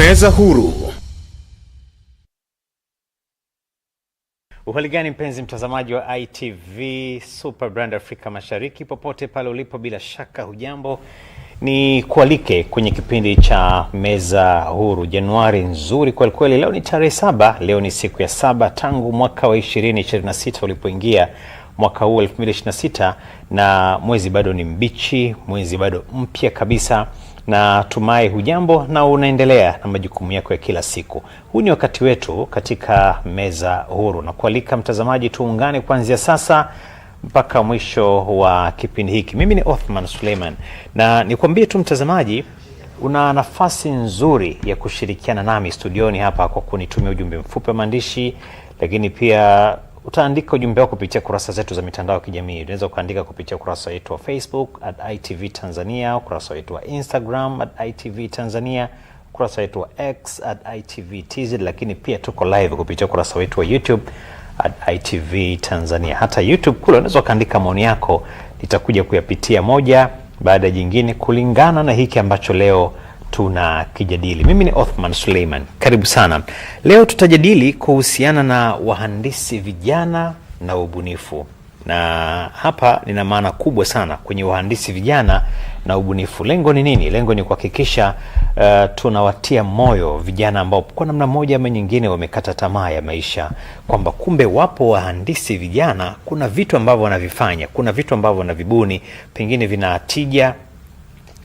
Meza Huru. Uhali gani mpenzi mtazamaji wa ITV Super Brand Afrika Mashariki, popote pale ulipo, bila shaka hujambo, ni kualike kwenye kipindi cha Meza Huru. Januari nzuri kweli kweli. Leo ni tarehe 7, leo ni siku ya 7 tangu mwaka wa 2026 ulipoingia mwaka huu 2026, na mwezi bado ni mbichi, mwezi bado mpya kabisa na tumai hujambo na unaendelea na majukumu yako ya kila siku. Huu ni wakati wetu katika Meza Huru na kualika mtazamaji, tuungane kuanzia sasa mpaka mwisho wa kipindi hiki. Mimi ni Othman Suleiman, na nikwambie tu mtazamaji, una nafasi nzuri ya kushirikiana nami studioni hapa kwa kunitumia ujumbe mfupi wa maandishi, lakini pia utaandika ujumbe wako kupitia kurasa zetu za mitandao ya kijamii. Unaweza ukaandika kupitia ukurasa wetu wa Facebook @ITV Tanzania, ukurasa wetu wa Instagram @ITV Tanzania, ukurasa wetu wa X @ITV TZ, lakini pia tuko live kupitia ukurasa wetu wa YouTube @ITV Tanzania. Hata YouTube kule unaweza ukaandika maoni yako, nitakuja kuyapitia moja baada ya jingine kulingana na hiki ambacho leo tunakijadili. Mimi ni Othman Suleiman, karibu sana. Leo tutajadili kuhusiana na wahandisi vijana na ubunifu, na hapa nina maana kubwa sana kwenye wahandisi vijana na ubunifu. Lengo ni nini? Lengo ni kuhakikisha tunawatia moyo vijana ambao kwa namna moja ama nyingine wamekata tamaa ya maisha, kwamba kumbe wapo wahandisi vijana, kuna vitu ambavyo wanavifanya, kuna vitu ambavyo wanavibuni, pengine vina tija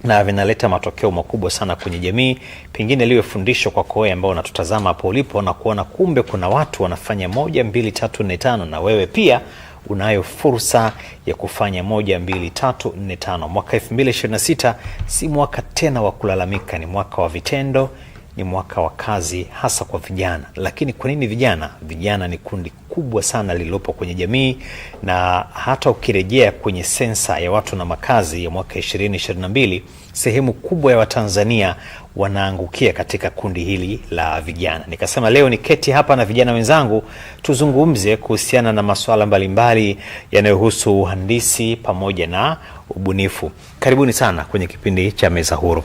na vinaleta matokeo makubwa sana kwenye jamii. Pengine liwe fundisho kwako wewe ambao unatutazama hapo ulipo na kuona kumbe kuna watu wanafanya 1 2 3 4 5, na wewe pia unayo fursa ya kufanya 1 2 3 4 5. Mwaka 2026 si mwaka tena wa kulalamika, ni mwaka wa vitendo, ni mwaka wa kazi, hasa kwa vijana. Lakini kwa nini vijana? Vijana ni kundi kubwa sana lililopo kwenye jamii, na hata ukirejea kwenye sensa ya watu na makazi ya mwaka 2022, sehemu kubwa ya Watanzania wanaangukia katika kundi hili la vijana. Nikasema leo niketi hapa na vijana wenzangu tuzungumze kuhusiana na masuala mbalimbali yanayohusu uhandisi pamoja na ubunifu. Karibuni sana kwenye kipindi cha Meza Huru.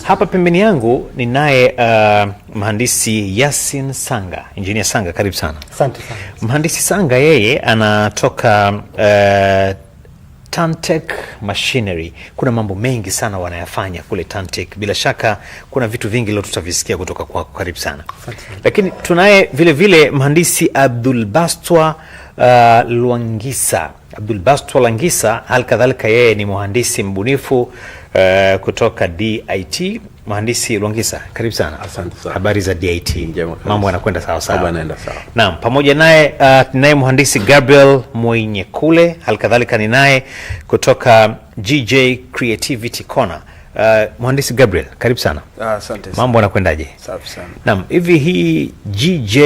Hapa pembeni yangu ninaye mhandisi Yasin Sanga. Engineer Sanga, karibu sana. Asante sana. Mhandisi Sanga yeye anatoka Tantech Machinery. Kuna mambo mengi sana wanayafanya kule Tantech. Bila shaka kuna vitu vingi leo tutavisikia kutoka kwako. Karibu sana. Lakini tunaye vile vile mhandisi Abdul Bastwa Lwangisa. Abdul Bastwa Lwangisa hali kadhalika yeye ni mhandisi mbunifu kutoka DIT. Mhandisi Lwangisa, karibu sana. Asante sana. Habari za DIT? Njema kabisa. Mambo yanakwenda sawa sawa? Mambo yanaenda sawa. Naam, pamoja naye tunaye mhandisi Gabriel Mwinyekule, hali kadhalika ni naye kutoka GJ Creativity Corner. Mhandisi Gabriel, karibu sana. Asante sana. Mambo yanakwendaje? Safi sana. Naam, hivi hii GJ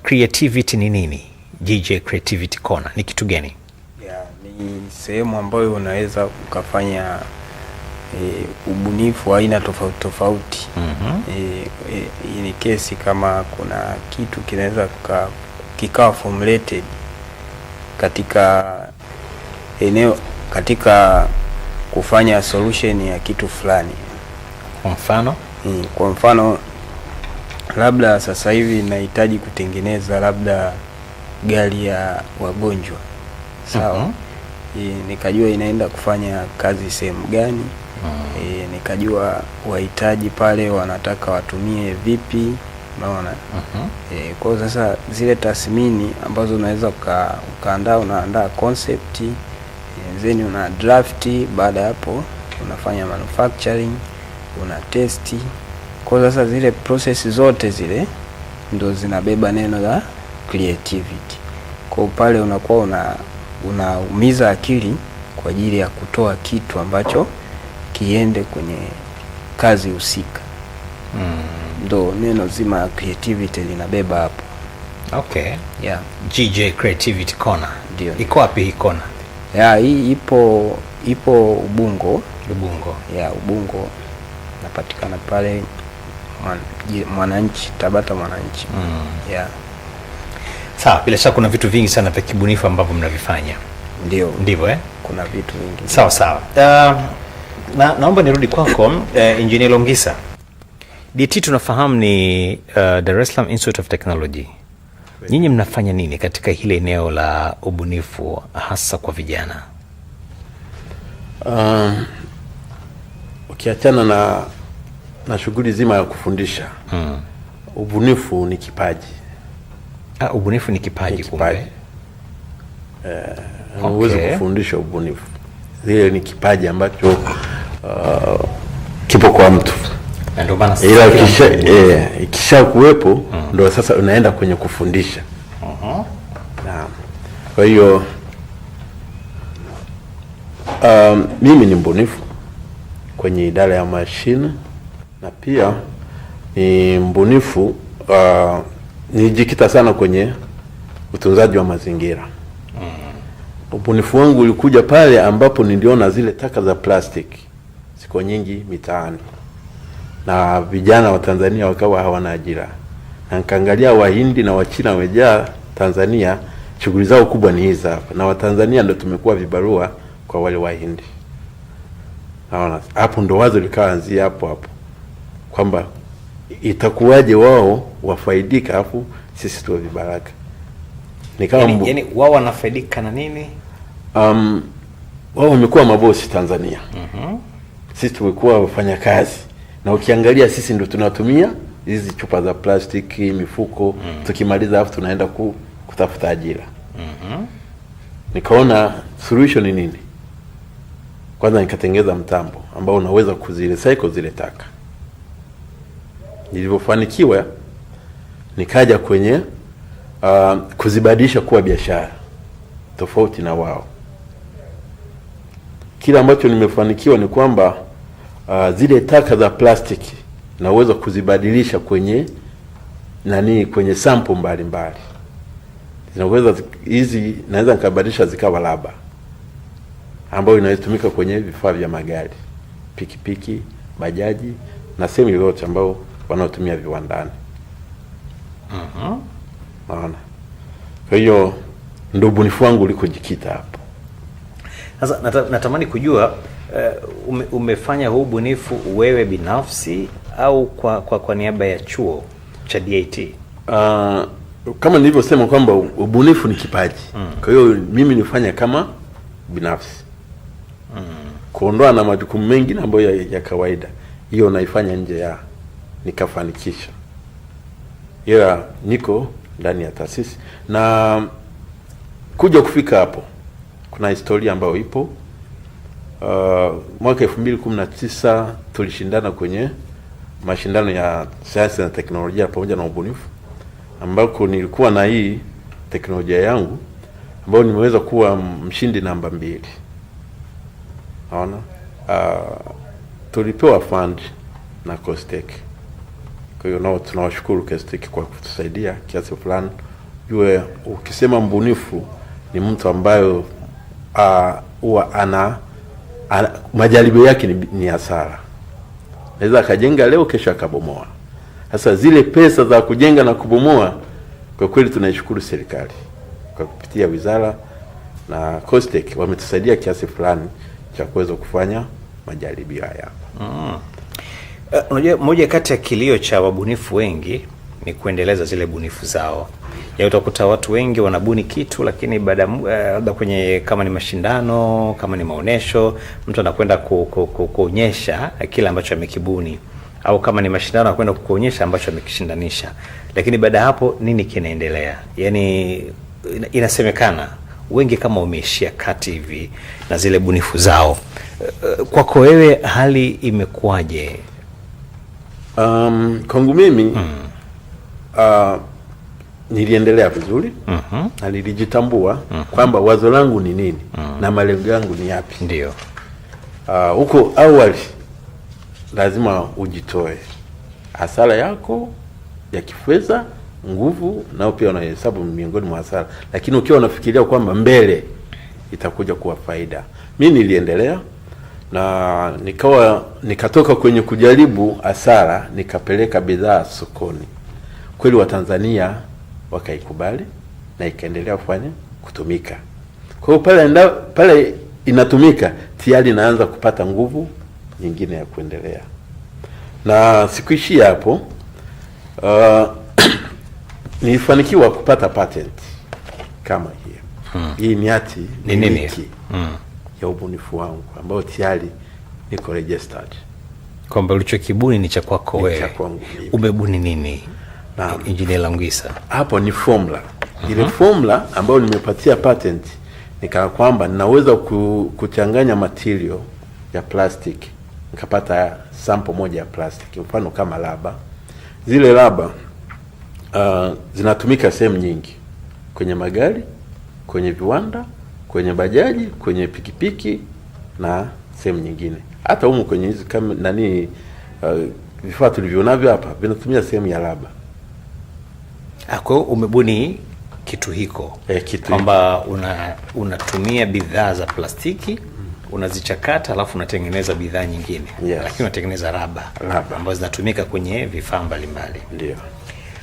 Creativity ni nini? GJ Creativity Corner ni kitu gani? Yeah, ni sehemu ambayo unaweza ukafanya ubunifu wa aina tofauti tofauti. Ni kesi kama kuna kitu kinaweza kikawa formulated katika eneo, katika kufanya solution ya kitu fulani. Kwa mfano? Kwa mfano labda sasa hivi nahitaji kutengeneza labda gari ya wagonjwa. Sawa? Nikajua inaenda kufanya kazi sehemu gani. Nikajua wahitaji pale wanataka watumie vipi, unaona? Kwa hiyo sasa zile tathmini ambazo unaweza ukaandaa, unaandaa concept, then una draft, baada ya hapo unafanya manufacturing, una test. Kwa hiyo sasa zile process zote zile ndo zinabeba neno la creativity. Kwa hiyo pale unakuwa unaumiza akili kwa ajili ya kutoa kitu ambacho kiende kwenye kazi husika. Ndo neno zima la creativity linabeba hapo. GJ Creativity Corner. Ndio. Iko wapi hii corner? Yeah, hii ipo Ubungo. Ubungo. Yeah, Ubungo. Napatikana pale Mwananchi, Tabata Mwananchi. Sawa, bila shaka kuna vitu vingi sana vya kibunifu ambavyo mnavifanya. Ndio. Ndivyo? Kuna vitu vingi. Sawa sawa. Naomba nirudi kwako, Engineer Longisa. DT tunafahamu ni Dar es Salaam Institute of Technology. Nyinyi mnafanya nini katika hili eneo la ubunifu hasa kwa vijana? Ukiachana na shughuli zima ya kufundisha, ubunifu ni kipaji. Ubunifu ni kipaji, Ni kipaji. kumbe. Huwezi kufundisha ubunifu, zile ni kipaji ambacho kipo kwa mtu, Na ndio maana ila kila mtu ikisha kuwepo ndo sasa unaenda kwenye kufundisha. Naam. Kwa hiyo mimi ni mbunifu kwenye idara ya mashine na pia ni mbunifu, nilijikita sana kwenye utunzaji wa mazingira. Ubunifu wangu ulikuja pale ambapo niliona zile taka za plastiki ziko nyingi mitaani na vijana wa Tanzania wakawa hawana ajira, na nikaangalia Wahindi na Wachina wamejaa Tanzania, shughuli zao kubwa ni hizi hapa, na Watanzania ndo tumekuwa vibarua kwa wale Wahindi. Naona hapo ndo wazo likaanzia hapo hapo kwamba itakuwaje wao wafaidika afu sisi tuwe vibaraka. Nikawa Yani wao wanafaidika na nini? Wao wamekuwa mabosi Tanzania, sisi tumekuwa wafanyakazi, na ukiangalia sisi ndo tunatumia hizi chupa za plastiki, mifuko, tukimaliza afu tunaenda kutafuta ajira. Nikaona solution ni nini? Kwanza nikatengeneza mtambo ambao unaweza kuzirecycle zile taka. Nilivyofanikiwa nikaja kwenye kuzibadilisha kuwa biashara tofauti na wao. Kile ambacho nimefanikiwa ni kwamba zile taka za plastiki naweza kuzibadilisha kwenye nani, kwenye sample mbalimbali. Zinaweza hizi naweza nikabadilisha zikawa raba ambayo inatumika kwenye vifaa vya magari, pikipiki, bajaji na sehemu yoyote ambao wanaotumia viwandani. Naona. Kwa hiyo ndio ubunifu wangu ulikojikita hapo. Sasa natamani kujua umefanya huu ubunifu wewe binafsi au kwa niaba ya chuo cha DIT? Kama nilivyosema kwamba ubunifu ni kipaji. Kwa hiyo mimi nifanya kama binafsi. Kuondoa na majukumu mengine ambayo ya kawaida, hiyo naifanya nje ya nikafanikisha. Ila niko ndani ya taasisi na kuja kufika hapo kuna historia ambayo ipo. Mwaka 2019 tulishindana kwenye mashindano ya sayansi na teknolojia pamoja na ubunifu, ambako nilikuwa na hii teknolojia yangu ambayo nimeweza kuwa mshindi namba 2. Naona? Tulipewa fund na COSTECH. Kwa hiyo nao tunawashukuru COSTECH kwa kutusaidia kiasi fulani. Jue ukisema mbunifu ni mtu ambayo huwa ana majaribio yake ni hasara. Naweza akajenga leo, kesho akabomoa. Sasa zile pesa za kujenga na kubomoa, kwa kweli tunaishukuru serikali kwa kupitia wizara na COSTECH wametusaidia kiasi fulani cha kuweza kufanya majaribio haya. Unajua, moja kati ya kilio cha wabunifu wengi ni kuendeleza zile bunifu zao. Ya utakuta watu wengi wanabuni kitu, lakini baada labda kwenye kama ni mashindano, kama ni maonesho, mtu anakwenda kuonyesha kile ambacho amekibuni, au kama ni mashindano anakwenda kuonyesha ambacho amekishindanisha. Lakini baada ya hapo nini kinaendelea? Yaani inasemekana wengi kama wameishia kati hivi na zile bunifu zao. Kwako wewe hali imekuwaje? Kwangu mimi niliendelea vizuri na nilijitambua kwamba wazo langu ni nini na malengo yangu ni yapi. Huko awali lazima ujitoe hasara yako ya kifedha, nguvu nao pia unahesabu miongoni mwa hasara, lakini ukiwa unafikiria kwamba mbele itakuja kuwa faida. Mimi niliendelea na nikatoka kwenye kujaribu hasara nikapeleka bidhaa sokoni. Kweli wa Tanzania wakaikubali na ikaendelea kufanya kutumika. Kwa hiyo pale inatumika tayari naanza kupata nguvu nyingine ya kuendelea. Na sikuishia hapo. Nilifanikiwa kupata patent kama hiyo. Hii ni hati Ni nini? miliki ya ubunifu wangu ambayo tayari niko registered. Kwamba ulichokibuni ni cha kwako Ni wewe. cha kwangu mimi. Umebuni nini? Naam. Engineer Lwangisa. Hapo ni formula. Ile formula ambayo nimepatia patent ni kana kwamba ninaweza kuchanganya material ya plastic nikapata sample moja ya plastic, mfano kama raba. Zile raba zinatumika sehemu nyingi, kwenye magari, kwenye viwanda, kwenye bajaji, kwenye pikipiki na sehemu nyingine. Hata humu kwenye hizi kama nani, vifaa tulivyonavyo hapa vinatumia sehemu ya raba. Kwa hiyo umebuni kitu hiko Kitu kwamba unatumia bidhaa za plastiki, unazichakata alafu unatengeneza bidhaa nyingine. Yes. Lakini unatengeneza raba, Raba ambazo zinatumika kwenye vifaa mbalimbali. Ndio.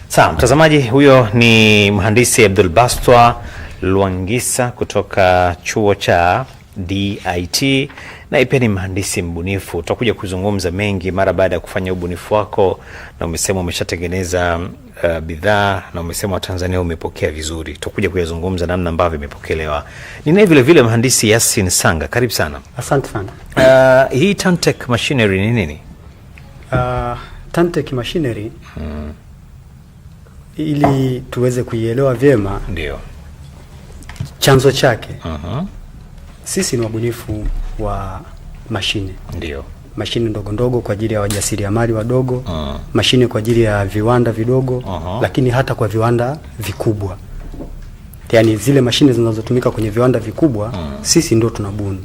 Sawa, mtazamaji, huyo ni mhandisi Abdul Bastwa Lwangisa kutoka chuo cha DIT, na pia ni mhandisi mbunifu. Tutakuja kuzungumza mengi mara baada ya kufanya ubunifu wako, na umesema umeshatengeneza bidhaa na umesema Watanzania umepokea vizuri. Tutakuja kuyazungumza namna ambavyo imepokelewa. Ninaye vile vile mhandisi Yasin Sanga, karibu sana. Asante sana. Hii Tantech Machinery ni nini? Tantech Machinery ili tuweze kuielewa vyema Ndio. Chanzo chake. Sisi ni wabunifu wa mashine. Ndio. Mashine ndogo ndogo kwa ajili ya wajasiriamali wadogo, mashine kwa ajili ya viwanda vidogo, lakini hata kwa viwanda vikubwa. Yaani zile mashine zinazotumika kwenye viwanda vikubwa, sisi ndio tunabuni,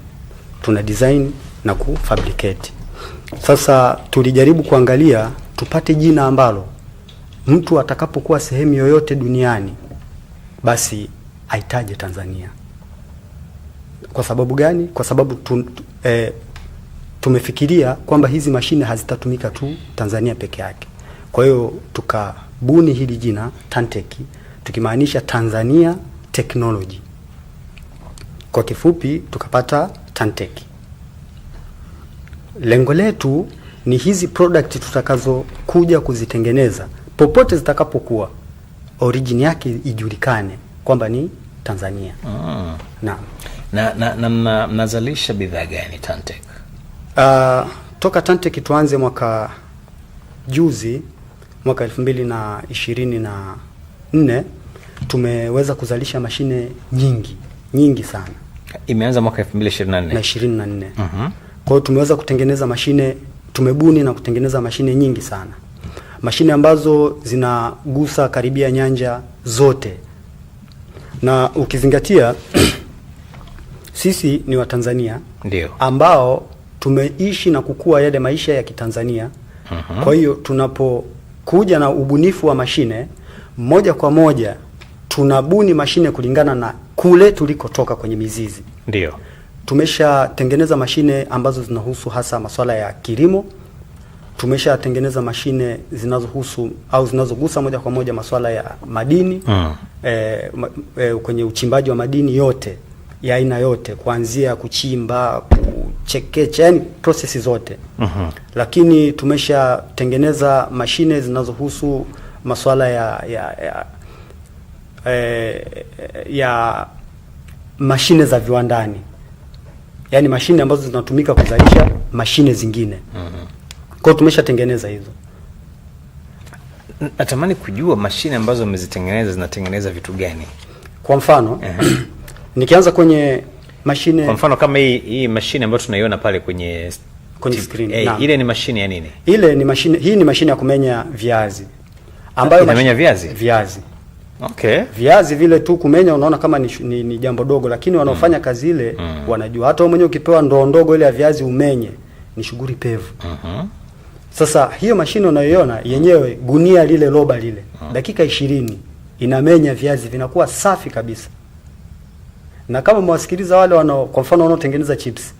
tuna design na kufabricate. Sasa tulijaribu kuangalia tupate jina ambalo mtu atakapokuwa sehemu yoyote duniani basi aitaje Tanzania. Kwa sababu gani? Kwa sababu tumefikiria kwamba hizi mashine hazitatumika tu Tanzania peke yake. Kwa hiyo tukabuni hili jina Tantech, tukimaanisha Tanzania Technology. Kwa kifupi tukapata Tantech. Lengo letu ni hizi product tutakazokuja kuzitengeneza popote zitakapokuwa, origin yake ijulikane kwamba ni Tanzania. Naam. Na mnazalisha bidhaa gani Tantech? Toka Tantech tuanze mwaka juzi, mwaka 2024, tumeweza kuzalisha mashine nyingi, nyingi sana. Imeanza mwaka elfu mbili ishirini na nne. Na 24. Kwa hiyo tumeweza kutengeneza mashine, tumebuni na kutengeneza mashine nyingi sana. Mashine ambazo zinagusa karibia nyanja zote. Na ukizingatia sisi ni Watanzania ambao tumeishi na kukua yale maisha ya Kitanzania. Kwa hiyo tunapokuja na ubunifu wa mashine, moja kwa moja tunabuni mashine kulingana na kule tulikotoka kwenye mizizi. Tumeshatengeneza mashine ambazo zinahusu hasa masuala ya kilimo. Tumeshatengeneza mashine zinazohusu au zinazogusa moja kwa moja masuala ya madini. Kwenye uchimbaji wa madini yote ya aina yote, kuanzia kuchimba, kuchekecha, yani process zote. Lakini tumeshatengeneza mashine zinazohusu masuala ya mashine za viwandani. Yaani mashine ambazo zinatumika kuzalisha mashine zingine. Kwa hiyo tumeshatengeneza hizo. Natamani kujua mashine ambazo mmezitengeneza zinatengeneza vitu gani? Kwa mfano, nikianza kwenye mashine, Kwa mfano kama hii mashine ambayo tunaiona pale kwenye kwenye screen, naam. Ile ni mashine ya nini? Ile ni mashine, hii ni mashine ya kumenya viazi. Ambayo Inamenya viazi? Viazi. Viazi vile tu kumenya unaona kama ni jambo dogo, lakini wanaofanya kazi ile wanajua. Hata wewe mwenyewe ukipewa ndoo ndogo ile ya viazi umenye ni shughuli pevu. Sasa hiyo mashine unayoiona yenyewe, gunia lile, roba lile, dakika 20 inamenya viazi vinakuwa safi kabisa. Na kama mwasikiliza wale wanao, kwa mfano wanaotengeneza chips,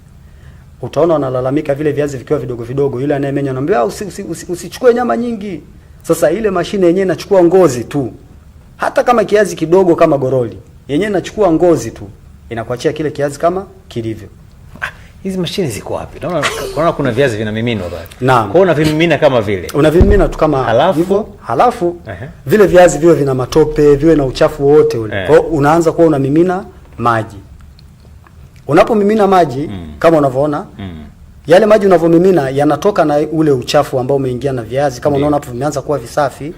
utaona wanalalamika vile viazi vikiwa vidogo vidogo, yule anayemenya anamwambia, usichukue nyama nyingi. Sasa ile mashine yenyewe inachukua ngozi tu. Hata kama kiazi kidogo kama goroli, yenyewe inachukua ngozi tu, inakuachia kile kiazi kama kilivyo. Hizi mashine ziko wapi? Naona kuna viazi vinamiminwa pale. Naam. Kwa hiyo unavimimina kama vile. Unavimimina tu kama Halafu? hivyo, halafu Ehe. vile viazi viwe vina matope, viwe na uchafu wowote ule. Kwa hiyo unaanza kuwa unamimina maji. Unapomimina maji kama unavyoona yale maji unavyomimina yanatoka na ule uchafu ambao umeingia na viazi kama unaona hapo vimeanza kuwa visafi.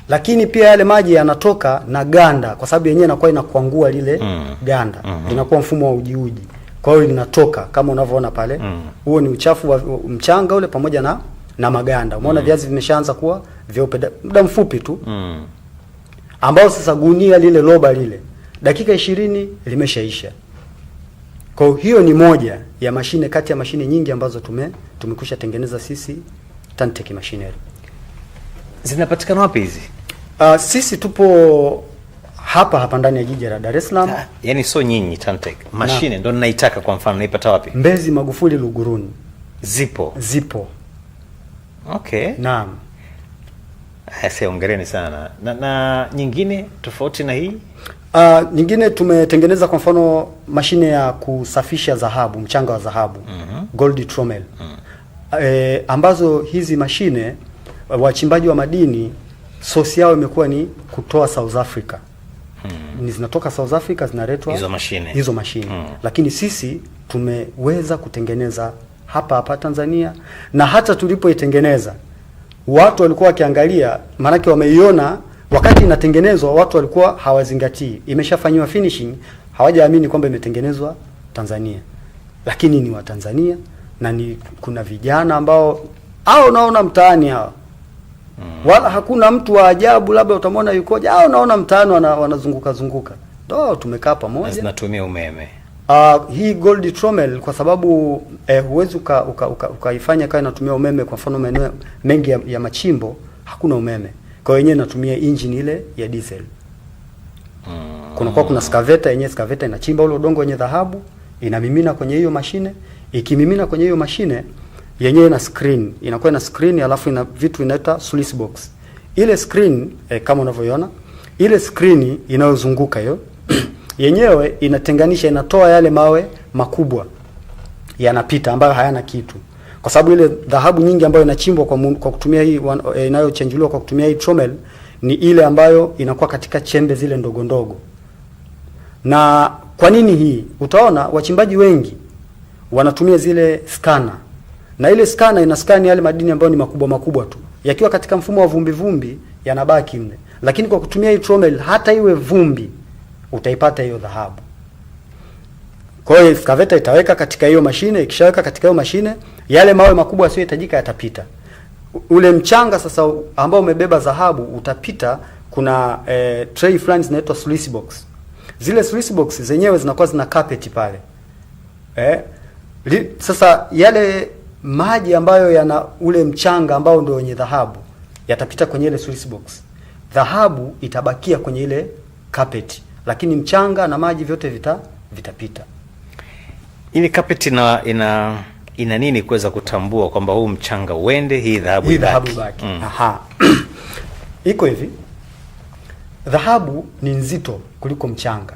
Lakini pia yale maji yanatoka na ganda kwa sababu yenyewe inakuwa inakwangua lile ganda. Linakuwa mfumo wa ujiuji. Kwa hiyo linatoka kama unavyoona pale. Huo ni uchafu wa mchanga ule pamoja na maganda. Umeona viazi vimeshaanza kuwa vyeupe muda mfupi tu. Ambao sasa gunia lile roba lile dakika 20 limeshaisha. Kwa hiyo ni moja ya mashine kati ya mashine nyingi ambazo tumekwisha tengeneza sisi Tantech Machinery. Zinapatikana wapi hizi? Sisi tupo hapa ndani ya jiji la Dar es Salaam. Yaani sio nyinyi Tantech. Mashine ndo ninaitaka kwa mfano naipata wapi? Mbezi Magufuli Luguruni. Zipo. Zipo. Okay. Naam. Sasa hongereni sana. Na nyingine tofauti na hii? Nyingine tumetengeneza kwa mfano mashine ya kusafisha dhahabu, mchanga wa dhahabu. Gold trommel. Ambazo hizi mashine wachimbaji wa madini source yao imekuwa ni kutoa South Africa. Ni zinatoka South Africa zinaletwa hizo mashine. Hizo mashine. Lakini sisi tumeweza kutengeneza hapa Tanzania, na hata tulipoitengeneza watu walikuwa wakiangalia, maanake wameiona wakati inatengenezwa, watu walikuwa hawazingatii. Imeshafanywa finishing, hawajaamini kwamba imetengenezwa Tanzania. Lakini ni wa Tanzania na ni kuna vijana ambao hao unaona mtaani hao. Wala hakuna mtu wa ajabu labda utamwona yukoje. Hao unaona mtaani wanazunguka zunguka. Ndio tumekaa pamoja. Zinatumia umeme. Hii gold trommel kwa sababu huwezi ukaifanya kama inatumia umeme. Kwa mfano maeneo mengi ya machimbo hakuna umeme. Kwa hiyo yenyewe inatumia engine ile ya diesel. Kuna excavator yenyewe, excavator inachimba ule udongo wenye dhahabu, inamimina kwenye hiyo mashine. Ikimimina kwenye hiyo mashine yenyewe ina screen, inakuwa ina screen alafu ina vitu inaita sluice box. Ile screen kama unavyoiona, ile screen inayozunguka hiyo yenyewe inatenganisha, inatoa yale mawe makubwa yanapita ambayo hayana kitu. Kwa sababu ile dhahabu nyingi ambayo inachimbwa kwa kutumia hii inayochenjuliwa kwa kutumia hii trommel ni ile ambayo inakuwa katika chembe zile ndogo ndogo. Na kwa nini hii? Utaona wachimbaji wengi wanatumia zile scanner. Na ile scanner ina scan yale madini ambayo ni makubwa makubwa tu. Yakiwa katika mfumo wa vumbi vumbi yanabaki mle. Lakini kwa kutumia hii trommel hata iwe vumbi utaipata hiyo dhahabu. Kwa hiyo excavator itaweka katika hiyo mashine, ikishaweka katika hiyo mashine yale mawe makubwa yasiyohitajika yatapita. Ule mchanga sasa ambao umebeba dhahabu utapita. Kuna tray fulani zinaitwa sluice box. Zile sluice box zenyewe zinakuwa zina carpet pale. Sasa yale maji ambayo yana ule mchanga ambao ndio wenye dhahabu yatapita kwenye ile sluice box. Dhahabu itabakia kwenye ile carpet, lakini mchanga na maji vyote vitapita. Ile carpet ina nini kuweza kutambua kwamba huu mchanga uende, hii dhahabu Hii ibaki? dhahabu ibaki. Aha. Iko hivi. Dhahabu ni nzito kuliko mchanga.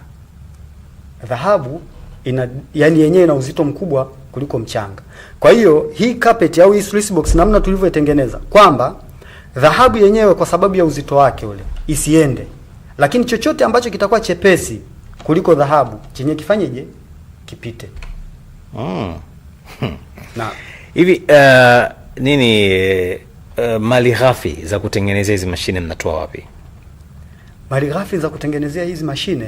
Dhahabu ina, yani yenyewe ina uzito mkubwa kuliko mchanga. Kwa hiyo hii carpet au hii sluice box namna tulivyoitengeneza kwamba dhahabu yenyewe kwa sababu ya uzito wake ule isiende. Lakini chochote ambacho kitakuwa chepesi kuliko dhahabu chenye kifanyeje? Kipite. Na hivi nini mali ghafi za kutengenezea hizi mashine mnatoa wapi? Mali ghafi za kutengenezea hizi mashine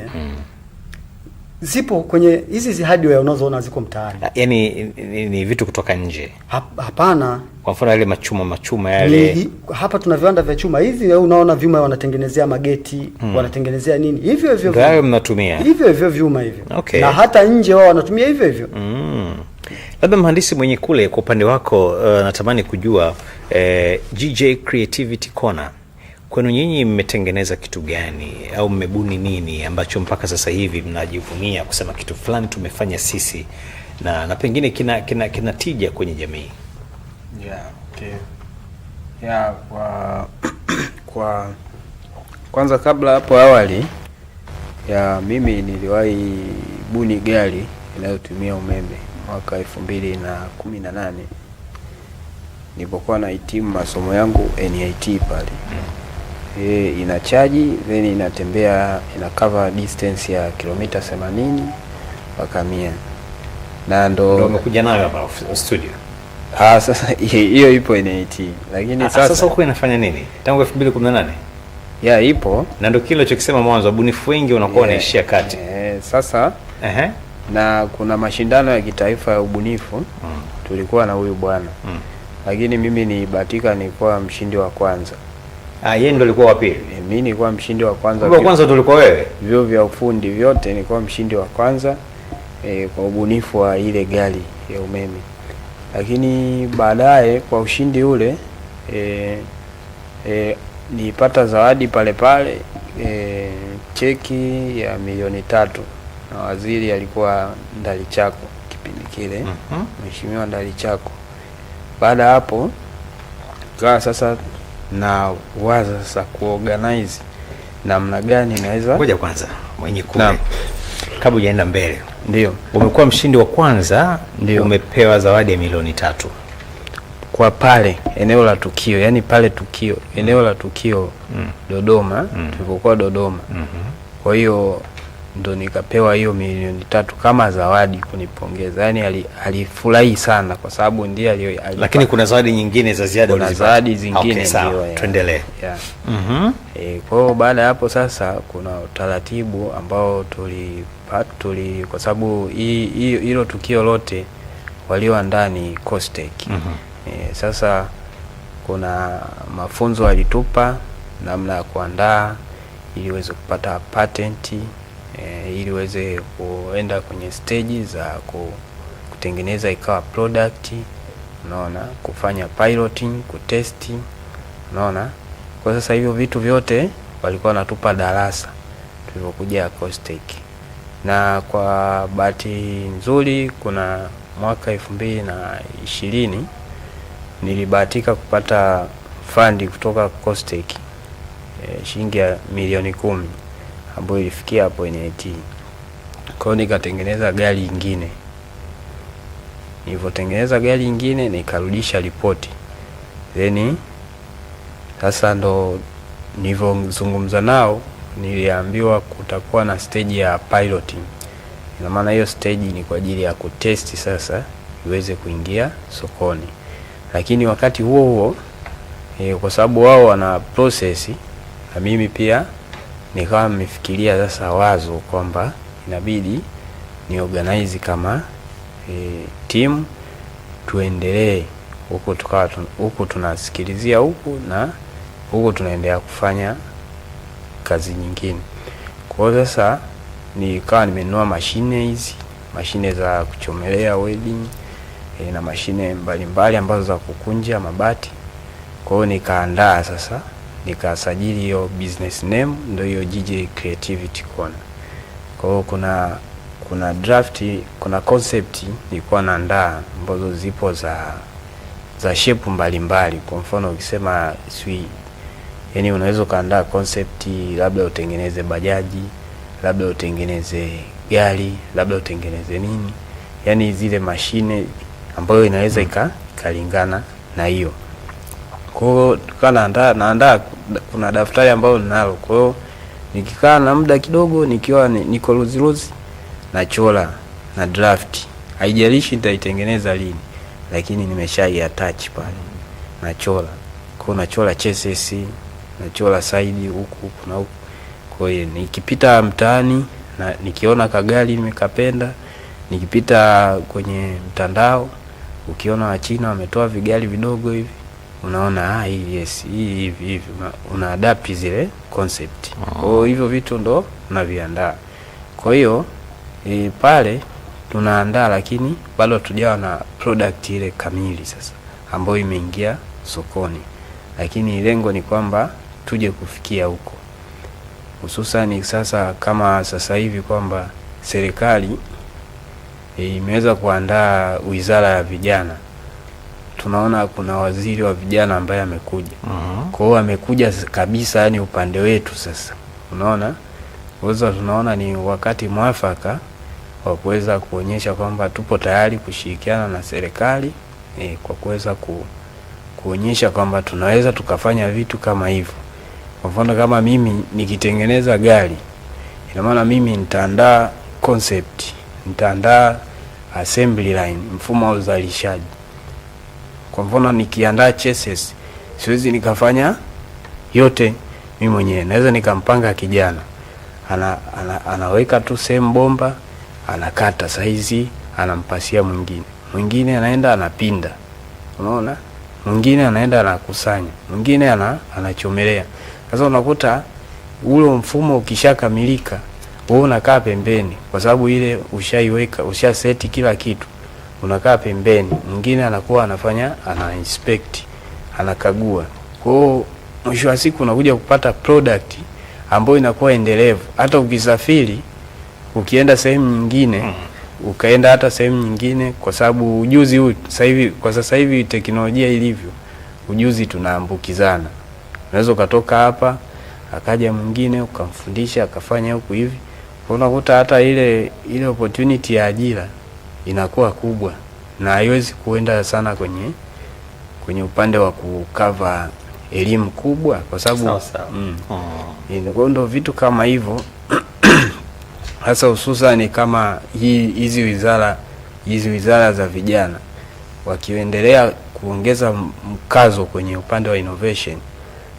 zipo kwenye hizi hardware unazoona ziko mtaani. Yaani ni vitu kutoka nje. Hapana. Kwa mfano yale machuma yale. Hapa tuna viwanda vya chuma hivi, wewe unaona vyuma wanatengenezea mageti, wanatengenezea nini? Hivyo hivyo. Ndio hayo mnatumia. Hivyo hivyo vyuma hivyo. Okay. Na hata nje wao wanatumia hivyo hivyo. Labda mhandisi mwenye kule kwa upande wako natamani kujua GJ Creativity Corner kwenu nyinyi mmetengeneza kitu gani au mmebuni nini ambacho mpaka sasa hivi mnajivunia kusema kitu fulani tumefanya sisi na pengine kina tija kwenye jamii? Yeah, okay. Yeah, kwa kwanza kabla hapo awali ya mimi niliwahi buni gari inayotumia umeme. mwaka 2018 nilipokuwa nahitimu masomo yangu NIT pale. Ina chaji then inatembea, ina cover distance ya kilomita 80 mpaka 100. Na Ndio ndo umekuja nayo hapa studio. Sasa hiyo ipo NIT, lakini Sasa sasa huko inafanya nini tangu 2018? ya ipo. Na ndio kile ulichokisema mwanzo, wabunifu wengi wanakuwa wanaishia kati. Sasa na kuna mashindano ya kitaifa ya ubunifu tulikuwa na huyu bwana lakini mimi nilibahatika nilikuwa mshindi wa kwanza. Yeye ndio alikuwa wa pili. Mimi nilikuwa mshindi wa kwanza. Kumbe wa kwanza ndio ulikuwa wewe. Vyuo vya ufundi vyote nilikuwa mshindi wa kwanza kwa ubunifu wa ile gari ya umeme. Lakini baadaye kwa ushindi ule nilipata zawadi pale pale, cheki ya 3,000,000 na waziri alikuwa Ndalichako kipindi kile, Mheshimiwa Ndalichako. Baada ya hapo kaa sasa na waza sasa kuorganize namna gani naweza. Ngoja kwanza mwenye kule. Naam. Kabla hujaenda mbele. Ndio. Umekuwa mshindi wa kwanza, Ndio. umepewa zawadi ya 3,000,000. Kwa pale eneo la tukio, yani pale tukio, eneo la tukio Dodoma, tulipokuwa Dodoma. Kwa hiyo ndo nikapewa hiyo 3,000,000 kama zawadi kunipongeza. Yani alifurahi sana kwa sababu ndiye Lakini kuna zawadi nyingine za ziada Kuna ulizipata. zawadi zingine, Okay, sawa. ndio, yeah. Tuendelee. Yeah. Kwa hiyo baada ya hapo sasa kuna utaratibu ambao tuli kwa sababu hilo tukio lote walioandaa ni COSTECH. Sasa kuna mafunzo walitupa namna ya kuandaa ili uweze kupata patent, ili uweze kuenda kwenye stage za kutengeneza ikawa product, unaona, kufanya piloting, kutesti, unaona. Kwa sasa hivyo vitu vyote walikuwa wanatupa darasa tulipokuja COSTECH. Na kwa bahati nzuri kuna mwaka 2020 nilibahatika kupata fund kutoka COSTECH, shilingi ya 10,000,000 ambayo ilifikia hapo NIT. Kwa hiyo nikatengeneza gari nyingine. Nilipotengeneza gari nyingine nikarudisha ripoti. Then sasa ndo nilivyozungumza nao niliambiwa kutakuwa na stage ya piloting. Ina maana hiyo stage ni kwa ajili ya kutesti sasa iweze kuingia sokoni. Lakini wakati huo huo, kwa sababu wao wana process na mimi pia nikawa nimefikiria sasa wazo kwamba inabidi ni organize kama team tuendelee huku, tukawa huku tunasikilizia huku na huku tunaendelea kufanya kazi nyingine. Kwa hiyo sasa nikawa nimenunua mashine hizi, mashine za kuchomelea welding, na mashine mbalimbali ambazo za kukunja mabati. Kwa hiyo nikaandaa sasa, nikasajili hiyo business name, ndio hiyo GJ Creativity Corner. Kwa hiyo kuna draft, kuna concept nilikuwa naandaa ambazo zipo za shape mbalimbali. Kwa mfano ukisema sui, yani unaweza ukaandaa concept labda utengeneze bajaji, labda utengeneze gari, labda utengeneze nini, yani zile mashine ambayo inaweza ikalingana na hiyo. Kwa hiyo tukawa naandaa, kuna daftari ambalo ninalo. Kwa hiyo nikikaa na muda kidogo nikiwa niko luziluzi nachora na draft, haijalishi nitaitengeneza lini, lakini nimeshai attach pale, nachora. Kwa hiyo nachora chassis, nachora side huku huku na huku. Kwa hiyo nikipita mtaani na nikiona kagari nimekapenda, nikipita kwenye mtandao ukiona Wachina wametoa vigari vidogo hivi, unaona hii yes, hii hivi hivi, una adapt zile concept. Kwa hiyo hivyo vitu ndo unaviandaa. Kwa hiyo pale tunaandaa, lakini bado hatujawa na product ile kamili sasa ambayo imeingia sokoni, lakini lengo ni kwamba tuje kufikia huko, hususan sasa kama sasa hivi kwamba serikali imeweza kuandaa wizara ya vijana. Tunaona kuna waziri wa vijana ambaye amekuja. Kwa hiyo amekuja kabisa, yani upande wetu sasa. Unaona? Kwa hiyo tunaona ni wakati mwafaka wa kuweza kuonyesha kwamba tupo tayari kushirikiana na serikali kwa kuweza kuonyesha kwamba tunaweza tukafanya vitu kama hivyo. Kwa mfano kama mimi nikitengeneza gari, ina maana mimi nitaandaa concept, nitaandaa assembly line, mfumo wa uzalishaji. Kwa mfano nikiandaa chassis, siwezi nikafanya yote mimi mwenyewe, naweza nikampanga kijana anaweka tu sehemu bomba, anakata saizi, anampasia mwingine, mwingine anaenda anapinda, unaona, mwingine anaenda anakusanya, mwingine anachomelea. Sasa unakuta ule mfumo ukishakamilika, wewe unakaa pembeni, kwa sababu ile ushaiweka, ushaseti kila kitu, unakaa pembeni, mwingine anakuwa anafanya, ana inspect, anakagua. Kwa hiyo mwisho wa siku unakuja kupata product ambayo inakuwa endelevu. Hata ukisafiri ukienda sehemu nyingine, ukaenda hata sehemu nyingine, kwa sababu ujuzi huu sasa hivi, kwa sasa hivi teknolojia ilivyo, ujuzi tunaambukizana. Unaweza ukatoka hapa akaja mwingine ukamfundisha akafanya huku hivi, kwa unakuta hata ile ile opportunity ya ajira inakuwa kubwa na haiwezi kuenda sana kwenye upande wa kukava elimu kubwa kwa sababu Sawa sawa. Kwa hiyo ndo vitu kama hivyo hasa hususan kama hizi wizara za vijana wakiendelea kuongeza mkazo kwenye upande wa innovation,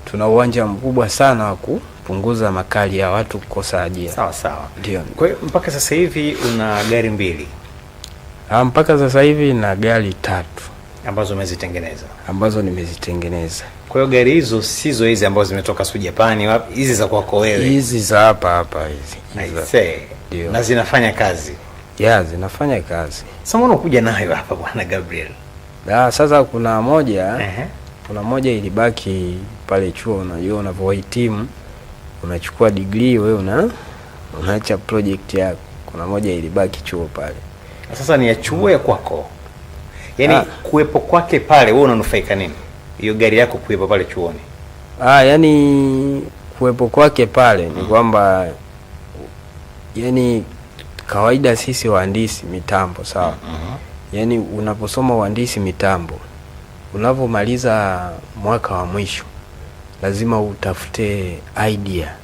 tuna uwanja mkubwa sana wa kupunguza makali ya watu kukosa ajira. Sawa sawa. Ndio. Kwa hiyo mpaka sasa hivi una gari mbili Mpaka sasa hivi na gari 3 ambazo umezitengeneza. Ambazo nimezitengeneza. Kwa hiyo gari hizo sizo hizi ambazo zimetoka su Japani, wapi, hizi za kwako wewe? Hizi za hapa hapa hizi. Hizi Aisee. Ndio. Na zinafanya kazi? Ya, zinafanya kazi. Sasa mbona ukuja nayo hapa, bwana Gabriel? Sasa kuna moja kuna moja ilibaki pale chuo. Unajua unavyohitimu unachukua degree, wewe unaacha project yako. Kuna moja ilibaki chuo pale. Sasa ni ya chuo, ya kwako? Yaani kuwepo kwake pale wewe unanufaika nini? Hiyo gari yako kuwepo pale chuoni. Yani kuwepo kwake pale ni kwamba, yani kawaida sisi wahandisi mitambo, sawa, yani unaposoma uhandisi mitambo, unapomaliza mwaka wa mwisho lazima utafute idea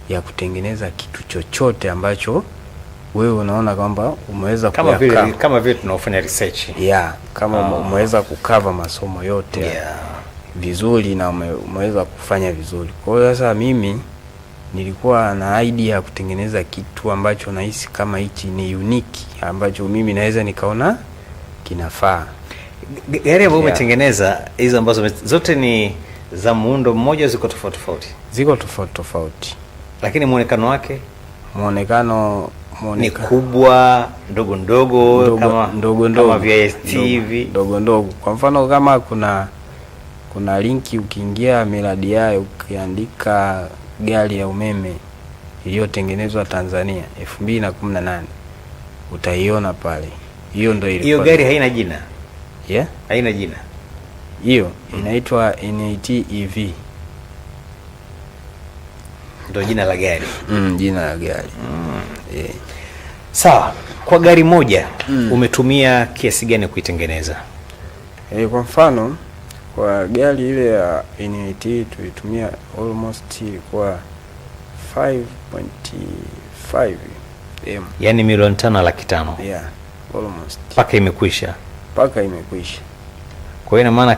ya kutengeneza kitu chochote ambacho wewe unaona kwamba umeweza Kama vile kuyakava. Kama vile tunaofanya research. Yeah, kama umeweza kukava masomo yote vizuri na umeweza kufanya vizuri. Kwa hiyo sasa mimi nilikuwa na idea ya kutengeneza kitu ambacho nahisi kama hichi ni unique, ambacho mimi naweza nikaona kinafaa. Gari ambayo Yeah. umetengeneza hizo ambazo zote ni za muundo mmoja, ziko tofauti tofauti? Ziko tofauti tofauti. Lakini muonekano wake Muonekano ni muonekano kubwa, ndogo ndogo, ndogo kama ndogo ndogo kama VST ndogo, hivi? Ndogo ndogo. Kwa mfano kama kuna linki ukiingia miradi yayo ukiandika gari ya umeme iliyotengenezwa Tanzania 2018 utaiona pale. Hiyo ndo Hiyo ilikuwa gari haina jina? Yeah? Haina jina? Hiyo inaitwa NAT EV. Ndio jina la gari? Jina la gari. Yeah. Sawa. Kwa gari moja umetumia kiasi gani kuitengeneza? Kwa mfano kwa gari ile ya NAT tulitumia almost ilikuwa 5.5 M. Yaani 5,500,000? Yeah, almost. Mpaka imekwisha? Mpaka imekwisha. Kwa hiyo ina maana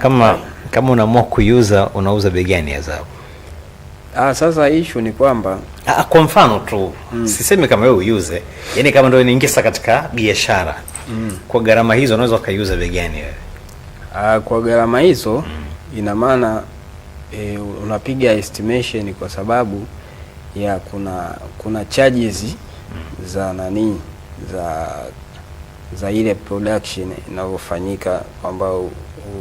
kama unaamua kuiuza, unauza bei gani ya zao? Sasa issue ni kwamba Kwa mfano tu, sisemi kama wewe uiuze, yaani kama ndio inaingia katika biashara, kwa gharama hizo unaweza ukaiuza bei gani wewe? Kwa gharama hizo ina maana unapiga estimation kwa sababu ya kuna charges za nani za ile production inavyofanyika, kwamba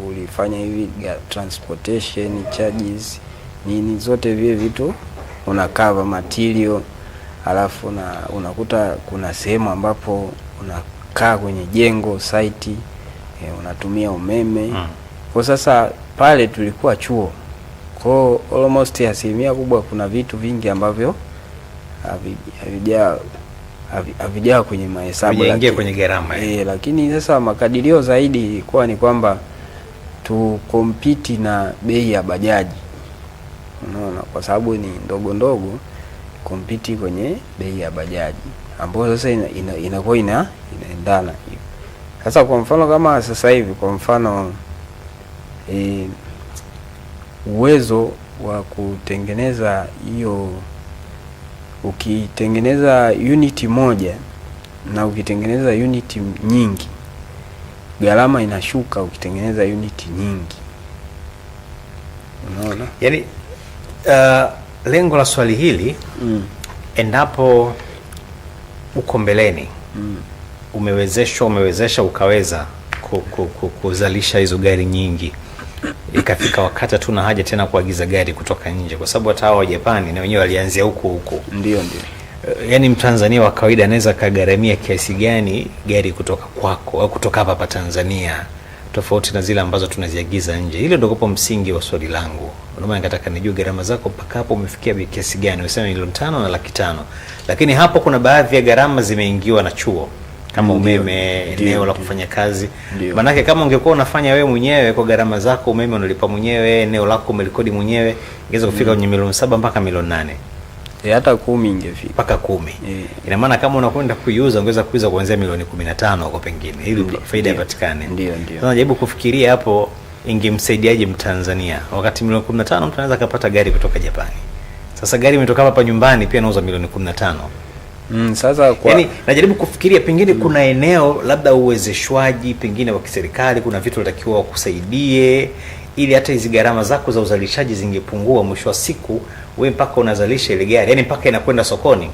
ulifanya hivi transportation charges nini, zote vile vitu una cover material, alafu unakuta kuna sehemu ambapo unakaa kwenye jengo site, unatumia umeme. Kwa sasa pale tulikuwa chuo, kwa almost asilimia kubwa kuna vitu vingi ambavyo havija havijawa kwenye mahesabu, Havijaingia kwenye gharama. Lakini sasa makadirio zaidi ilikuwa ni kwamba tu compete na bei ya bajaji, unaona, kwa sababu ni ndogo ndogo, compete kwenye bei ya bajaji ambayo sasa inakuwa inaendana hivi. Sasa kwa mfano kama sasa hivi kwa mfano uwezo wa kutengeneza hiyo, ukitengeneza unit moja na ukitengeneza unit nyingi, gharama inashuka ukitengeneza unit nyingi, unaona. Yaani lengo la swali hili endapo uko mbeleni umewezeshwa, umewezesha ukaweza kuzalisha hizo gari nyingi, ikafika wakati hatuna haja tena kuagiza gari kutoka nje, kwa sababu hata hao wa Japani na wenyewe walianzia huko huko. Ndio, ndio. Yaani Mtanzania wa kawaida anaweza kagharamia kiasi gani gari kutoka kwako au kutoka hapa hapa Tanzania, tofauti na zile ambazo tunaziagiza nje? Hilo ndio kwa msingi wa swali langu. Ndio maana nikataka nijue gharama zako mpaka hapo umefikia bei kiasi gani. Umesema 5,000,000 na 500,000, lakini hapo kuna baadhi ya gharama zimeingiwa na chuo kama umeme, eneo la kufanya kazi. Maanake kama ungekuwa unafanya wewe mwenyewe kwa gharama zako, umeme unalipa mwenyewe, eneo lako umelikodi mwenyewe, ingeweza kufika kwenye 7,000,000 mpaka 8,000,000. Hata 10 ingefika. Mpaka 10. Ina maana kama unakwenda kuiuza ungeweza kuiuza kuanzia milioni 15 huko pengine ili faida ipatikane. Ndio, ndio. Sasa najaribu kufikiria hapo ingemsaidiaje Mtanzania wakati milioni 15 mtu anaweza akapata gari kutoka Japani. Sasa gari imetoka hapa nyumbani pia nauza milioni 15. Sasa kwa Yaani najaribu kufikiria pengine kuna eneo labda uwezeshwaji pengine wa kiserikali, kuna vitu unatakiwa wakusaidie ili hata hizi gharama zako za uzalishaji zingepungua. Mwisho wa siku wewe mpaka unazalisha ile gari, yani mpaka inakwenda sokoni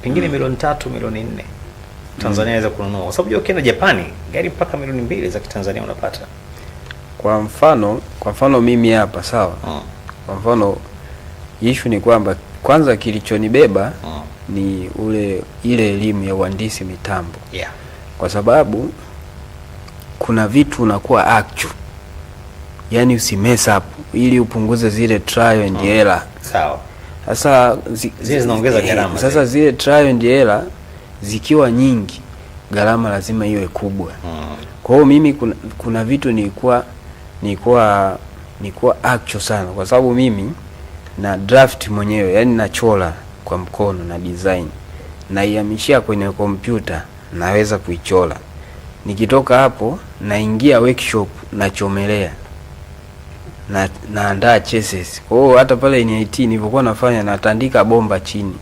pengine milioni 3, milioni 4 Tanzania inaweza kununua, kwa sababu ukienda Japani gari mpaka milioni 2 za Kitanzania unapata. Kwa mfano mimi hapa sawa. Kwa mfano issue ni kwamba kwanza kilichonibeba ni ile elimu ya uhandisi mitambo. Kwa sababu kuna vitu unakuwa actual, yani usi mess up ili upunguze zile trial and error. Sawa. Sasa zile zinaongeza gharama. Sasa zile trial and error zikiwa nyingi, gharama lazima iwe kubwa. Kwa hiyo mimi kuna vitu nilikuwa actual sana, kwa sababu mimi na draft mwenyewe, yani nachora kwa mkono na design, naihamishia kwenye kompyuta, naweza kuichora. Nikitoka hapo naingia workshop, nachomelea, naandaa chassis. Kwa hiyo hata pale NIT nilipokuwa nafanya, natandika bomba chini,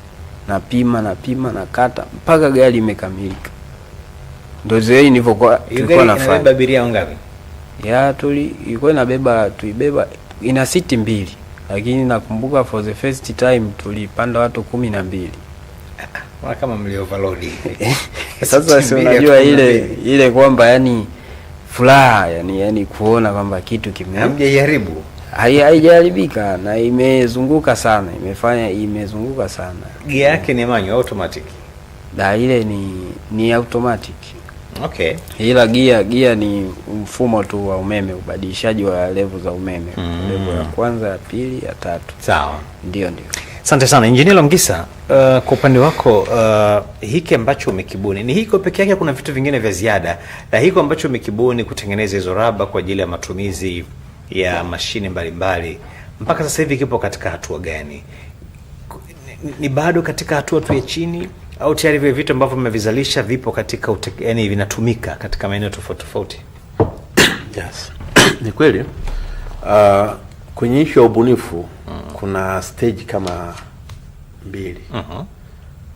napima, nakata mpaka gari imekamilika. Ndio zile nilipokuwa tulikuwa nafanya. Inabeba abiria wangapi? Ya ilikuwa inabeba, tuibeba ina siti 2. Lakini nakumbuka for the first time tulipanda watu 12. Wana kama mli overload. Sasa si unajua ile kwamba yani furaha, yani kuona kwamba kitu kime hamjaiharibu. Haijaharibika na imezunguka sana, imezunguka sana. Gear yake ni manual automatic? Da, ile ni automatic. Okay. Ila gia ni mfumo tu wa umeme, ubadilishaji wa level za umeme. Level ya kwanza, ya pili, ya tatu. Sawa. Ndio, ndio. Asante sana Engineer Longisa. Kwa upande wako hiki ambacho umekibuni ni hiko peke yake, kuna vitu vingine vya ziada? Na hiko ambacho umekibuni kutengeneza hizo raba kwa ajili ya matumizi ya mashine mbalimbali, mpaka sasa hivi kipo katika hatua gani? Ni bado katika hatua tu ya chini au tayari vile vitu ambavyo mmevizalisha vipo katika yani vinatumika katika maeneo tofauti tofauti? Yes. Ni kweli. Kwenye issue ya ubunifu kuna stage kama 2.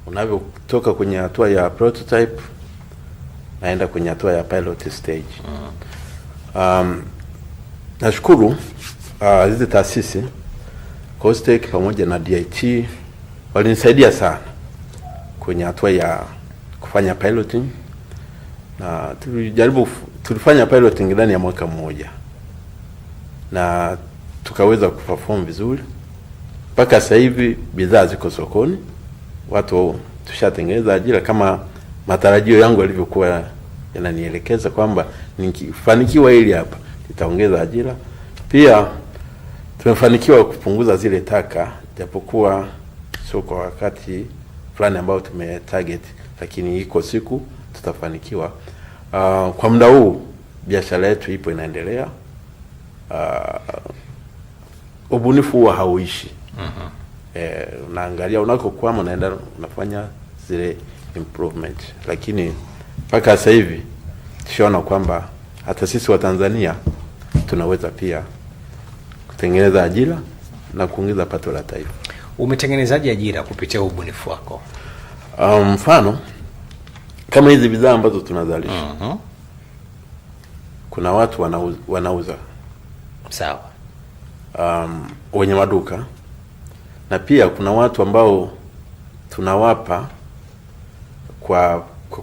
Unavyotoka kwenye hatua ya prototype naenda kwenye hatua ya pilot stage. Nashukuru hizi taasisi COSTECH pamoja na DIT walinisaidia sana kwenye hatua ya kufanya piloting, na tulifanya piloting ndani ya mwaka mmoja na tukaweza kuperform vizuri. Mpaka sasa hivi bidhaa ziko sokoni, watu tushatengeneza ajira kama matarajio yangu yalivyokuwa yananielekeza kwamba nikifanikiwa hili hapa nitaongeza ajira. Pia tumefanikiwa kupunguza zile taka, japokuwa sio kwa wakati fulani ambayo tume target, lakini iko siku tutafanikiwa. Kwa muda huu biashara yetu ipo inaendelea. Ubunifu huwa hauishi. Unaangalia unakokwama, unaenda unafanya zile improvement, lakini mpaka sasa hivi tushaona kwamba hata sisi wa Tanzania tunaweza pia kutengeneza ajira na kuongeza pato la taifa. Umetengenezaje ajira kupitia ubunifu wako? Mfano kama hizi bidhaa ambazo tunazalisha, kuna watu wanauza. Sawa. Wenye maduka, na pia kuna watu ambao tunawapa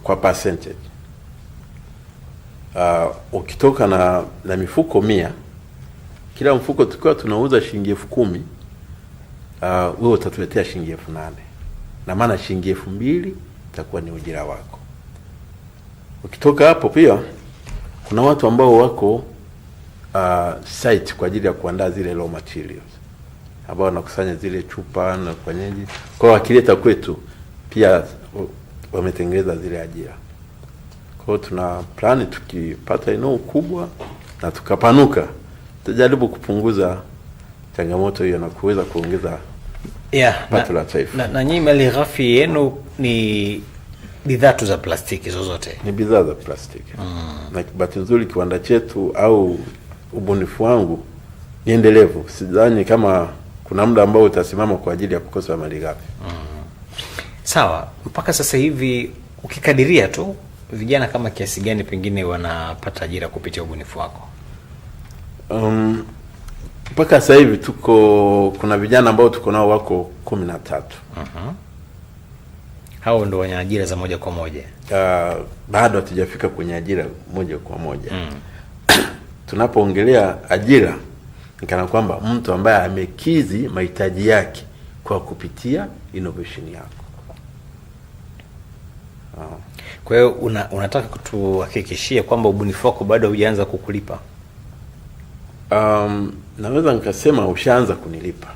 kwa percentage. Ukitoka na mifuko 100, kila mfuko tukiwa tunauza shilingi 10,000, wewe utatuletea shilingi 8,000. Na maana shilingi 2,000 itakuwa ni ujira wako. Ukitoka hapo pia kuna watu ambao wako site kwa ajili ya kuandaa zile raw materials, ambao wanakusanya zile chupa na kufanyaje. Kwa hiyo wakileta kwetu pia wametengeneza zile ajira. Kwa hiyo tuna plani, tukipata eneo kubwa na tukapanuka, tutajaribu kupunguza changamoto hiyo na kuweza kuongeza pato la taifa. Na nyinyi malighafi yenu ni bidhaa tu za plastiki zozote? Ni bidhaa za plastiki. Na bahati nzuri kiwanda chetu au ubunifu wangu ni endelevu. Sidhani kama kuna muda ambao utasimama kwa ajili ya kukosa malighafi. Sawa, mpaka sasa hivi ukikadiria tu vijana kama kiasi gani pengine wanapata ajira kupitia ubunifu wako? Mpaka sasa hivi kuna vijana ambao tuko nao wako 13. Hao ndio wenye ajira za moja kwa moja? Bado hatujafika kwenye ajira moja kwa moja. Tunapoongelea ajira ni kana kwamba mtu ambaye amekizi mahitaji yake kwa kupitia innovation yako. Kwa hiyo unataka kutuhakikishia kwamba ubunifu wako bado hujaanza kukulipa? Naweza nikasema ushaanza kunilipa.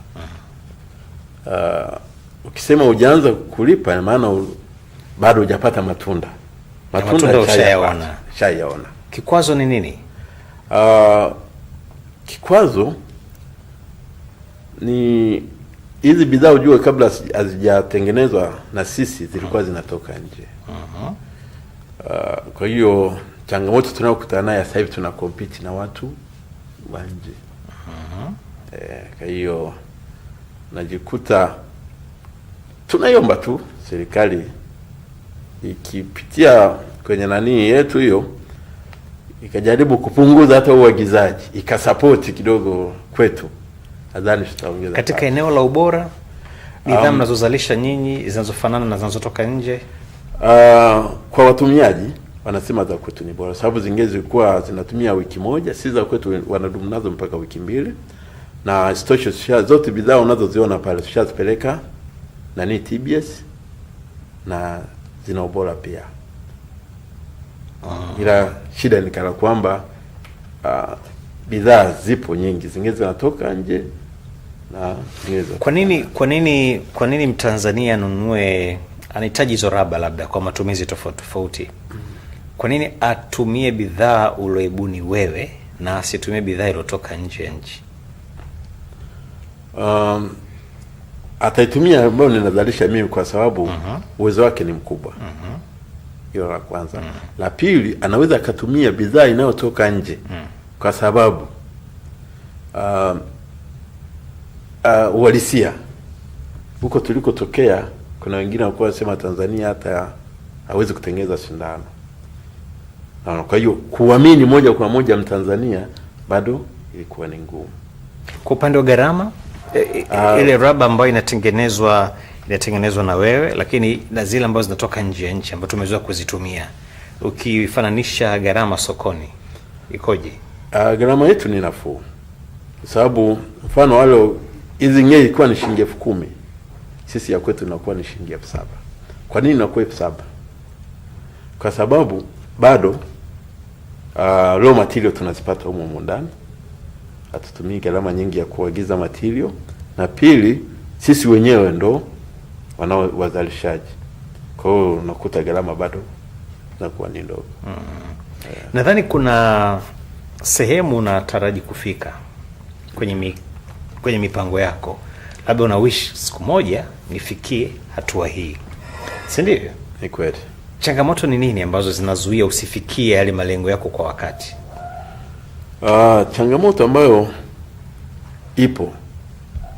Ukisema hujaanza kukulipa ina maana bado hujapata matunda. Matunda ushayaona. Ushayaona. Kikwazo ni nini? Kikwazo ni hizi bidhaa ujue kabla hazijatengenezwa na sisi zilikuwa zinatoka nje. Kwa hiyo changamoto tunayokutana nayo sasa hivi tuna compete na watu wa nje. Kwa hiyo najikuta tunaiomba tu serikali ikipitia kwenye nani yetu hiyo ikajaribu kupunguza hata uagizaji, ikasupport kidogo kwetu, nadhani tutaongeza katika pato. Eneo la ubora, bidhaa mnazozalisha nyinyi zinazofanana na zinazotoka nje? Kwa watumiaji wanasema za kwetu ni bora, sababu zingine zilikuwa zinatumia wiki moja, si za kwetu wanadumu nazo mpaka wiki 2. Na isitoshe zote bidhaa unazoziona pale tushazipeleka nani TBS na zina ubora pia. Ila shida ni kana kwamba bidhaa zipo nyingi, zingine zinatoka nje na zingine zinatoka. Kwa nini Mtanzania anunue, anahitaji hizo raba labda kwa matumizi tofauti tofauti? Kwa nini atumie bidhaa ulioibuni wewe na asitumie bidhaa iliyotoka nje ya nchi? Ataitumia ambayo ninazalisha mimi kwa sababu uwezo wake ni mkubwa. Hilo la kwanza. La pili, anaweza akatumia bidhaa inayotoka nje kwa sababu uhalisia huko tulikotokea, kuna wengine walikuwa wanasema Tanzania hata hawezi kutengeneza sindano. Na kwa hiyo kuamini moja kwa moja Mtanzania bado ilikuwa ni ngumu. Kwa upande wa gharama, ile raba ambayo inatengenezwa na wewe, lakini na zile ambazo zinatoka nje ya nchi ambazo tumezoea kuzitumia, ukifananisha gharama sokoni ikoje? Gharama yetu ni nafuu. Kwa sababu mfano wale hizi ngei ilikuwa ni shilingi 10,000. Sisi ya kwetu inakuwa ni shilingi 7,000. Kwa nini inakuwa 7,000? Kwa sababu bado raw material tunazipata humu humu ndani. Hatutumii gharama nyingi ya kuagiza material, na pili sisi wenyewe ndo wanao wazalishaji. Kwa hiyo unakuta gharama bado zinakuwa ni ndogo. Nadhani kuna sehemu unataraji kufika kwenye mipango yako, labda una wish siku moja nifikie hatua hii, si ndivyo? Ni kweli. Changamoto ni nini ambazo zinazuia usifikie yale malengo yako kwa wakati? Changamoto ambayo ipo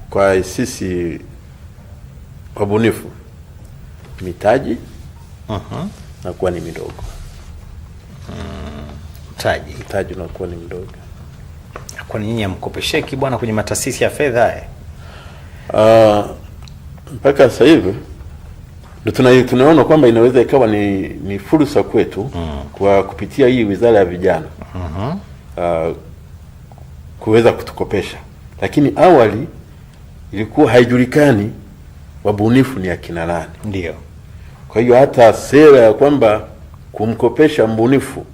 kwa sisi wabunifu, mitaji nakuwa ni midogo. Mtaji. Mtaji unakuwa ni mdogo. Kwa nini hamkopesheki bwana kwenye mataasisi ya fedha eh? Mpaka sasa hivi ndio tunaona kwamba inaweza ikawa ni fursa kwetu kwa kupitia hii Wizara ya Vijana kuweza kutukopesha, lakini awali ilikuwa haijulikani wabunifu ni akina nani. Ndio. Kwa hiyo hata sera ya kwamba kumkopesha mbunifu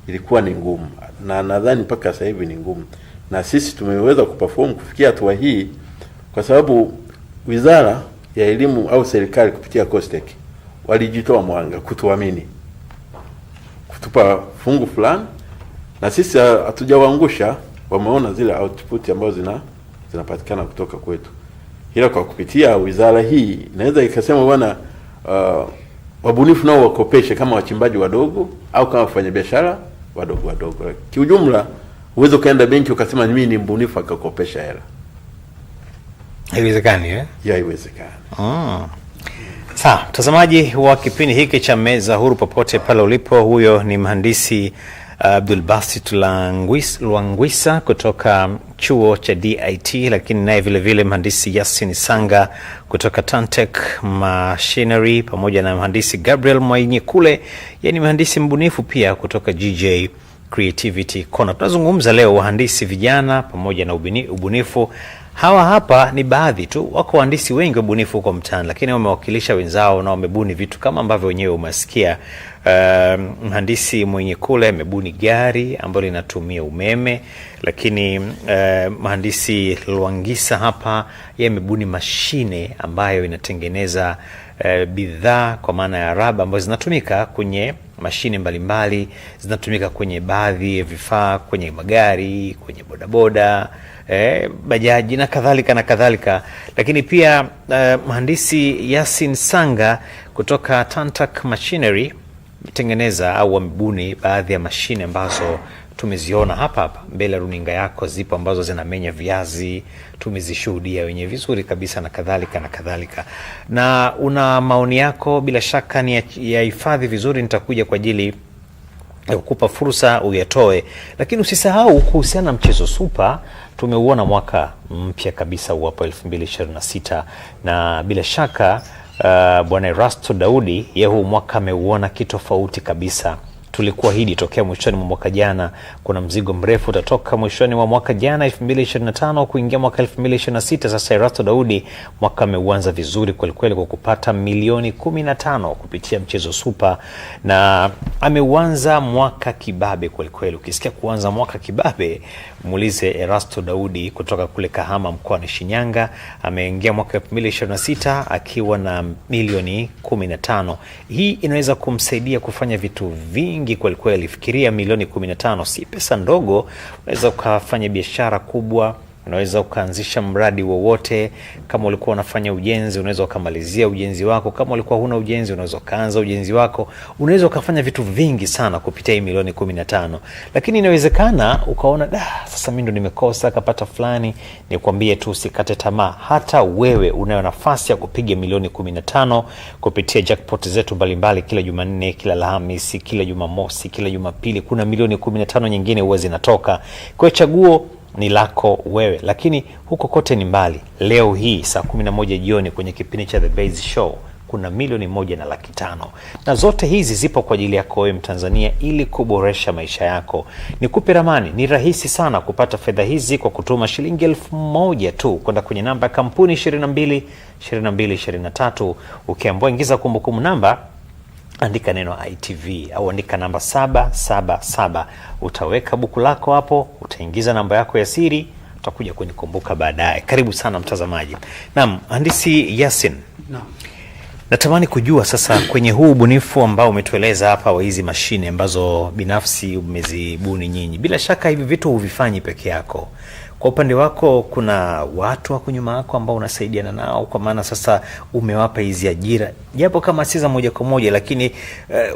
ilikuwa ni ngumu, na nadhani mpaka sasa hivi ni ngumu, na sisi tumeweza kuperform kufikia hatua hii kwa sababu Wizara ya Elimu au serikali kupitia COSTECH walijitoa mwanga kutuamini, kutupa fungu fulani, na sisi hatujawaangusha. Wameona zile output ambazo zinapatikana kutoka kwetu, ila kwa kupitia wizara hii inaweza ikasema bwana, wabunifu nao wakopeshe kama wachimbaji wadogo au kama wafanyabiashara wadogo wadogo. Kiujumla uwezo ukaenda benki ukasema mimi ni mbunifu akakopesha hela, Haiwezekani eh? hiyo haiwezekani. Sawa, mtazamaji wa kipindi hiki cha Meza Huru popote pale ulipo, huyo ni mhandisi Abdulbasit Lwangwisa kutoka chuo cha DIT, lakini naye vile vile mhandisi Yasin Sanga kutoka Tantech Machinery, pamoja na mhandisi Gabriel Mwainyekule, yeye ni mhandisi mbunifu pia kutoka GJ Creativity Corner. Tunazungumza leo wahandisi vijana pamoja na ubunifu. Hawa hapa ni baadhi tu, wako wahandisi wengi wabunifu huko mtaani, lakini wamewakilisha wenzao na wamebuni vitu kama ambavyo wenyewe umesikia. Mhandisi mwenye kule amebuni gari ambalo linatumia umeme, lakini mhandisi Lwangisa hapa yeye amebuni mashine ambayo inatengeneza bidhaa kwa maana ya raba ambazo zinatumika kwenye mashine mbalimbali, zinatumika kwenye baadhi ya vifaa, kwenye magari, kwenye bodaboda, bajaji na kadhalika na kadhalika. Lakini pia mhandisi Yasin Sanga kutoka Tantak Machinery tengeneza au wamebuni baadhi ya mashine ambazo tumeziona hapa hapa mbele ya runinga yako. Zipo ambazo zinamenya viazi, tumezishuhudia wenyewe vizuri kabisa na kadhalika na kadhalika. Na una maoni yako bila shaka ni yahifadhi vizuri, nitakuja kwa ajili ya kukupa fursa uyatoe, lakini usisahau kuhusiana na mchezo Super, tumeuona mwaka mpya kabisa uwapo 2026 na bila shaka Bwana Erasto Daudi yeye huu mwaka ameuona kitofauti kabisa. Tulikuahidi tokea mwishoni mwa mwaka jana kuna mzigo mrefu utatoka mwishoni mwa mwaka jana 2025 kuingia mwaka 2026. Sasa Erasto Daudi mwaka ameuanza vizuri kwelikweli kwa kupata milioni 15 kupitia mchezo Super, na ameuanza mwaka kibabe kwelikweli. Ukisikia kuanza mwaka kibabe, muulize Erasto Daudi kutoka kule Kahama mkoani Shinyanga. Ameingia mwaka 2026 akiwa na milioni 15. Hii inaweza kumsaidia kufanya vitu vingi kwelikweli. Fikiria milioni 15 si pesa ndogo. Unaweza ukafanya biashara kubwa, unaweza ukaanzisha mradi wowote. Kama ulikuwa unafanya ujenzi, unaweza ukamalizia ujenzi wako. Kama ulikuwa huna ujenzi, unaweza ukaanza ujenzi wako. Unaweza ukafanya vitu vingi sana kupitia hii milioni 15. Lakini inawezekana ukaona da, sasa mimi ndo nimekosa kapata fulani. Nikwambie tu usikate tamaa, hata wewe unayo nafasi ya kupiga milioni 15 kupitia jackpot zetu mbalimbali, kila Jumanne, kila Alhamisi, kila Jumamosi, kila Jumapili kuna milioni 15 nyingine huwa zinatoka. Kwa hiyo chaguo ni lako wewe, lakini huko kote ni mbali. Leo hii saa 11 jioni kwenye kipindi cha The Base Show kuna 1,500,000, na zote hizi zipo kwa ajili yako wewe Mtanzania ili kuboresha maisha yako. Nikupe ramani, ni rahisi sana kupata fedha hizi kwa kutuma shilingi 1,000 tu kwenda kwenye namba ya kampuni 22 22 23. Ukiambiwa ingiza kumbukumbu namba, andika neno ITV au andika namba 777. Utaweka buku lako hapo, utaingiza namba yako ya siri, Utakuja kunikumbuka baadaye. Karibu sana mtazamaji. Naam, Mhandisi Yasin. Naam. Natamani kujua sasa kwenye huu ubunifu ambao umetueleza hapa wa hizi mashine ambazo binafsi umezibuni nyinyi, bila shaka hivi vitu huvifanyi peke yako. Kwa upande wako kuna watu wako nyuma yako ambao unasaidiana nao, kwa maana sasa umewapa hizi ajira, japo kama si za moja kwa moja, lakini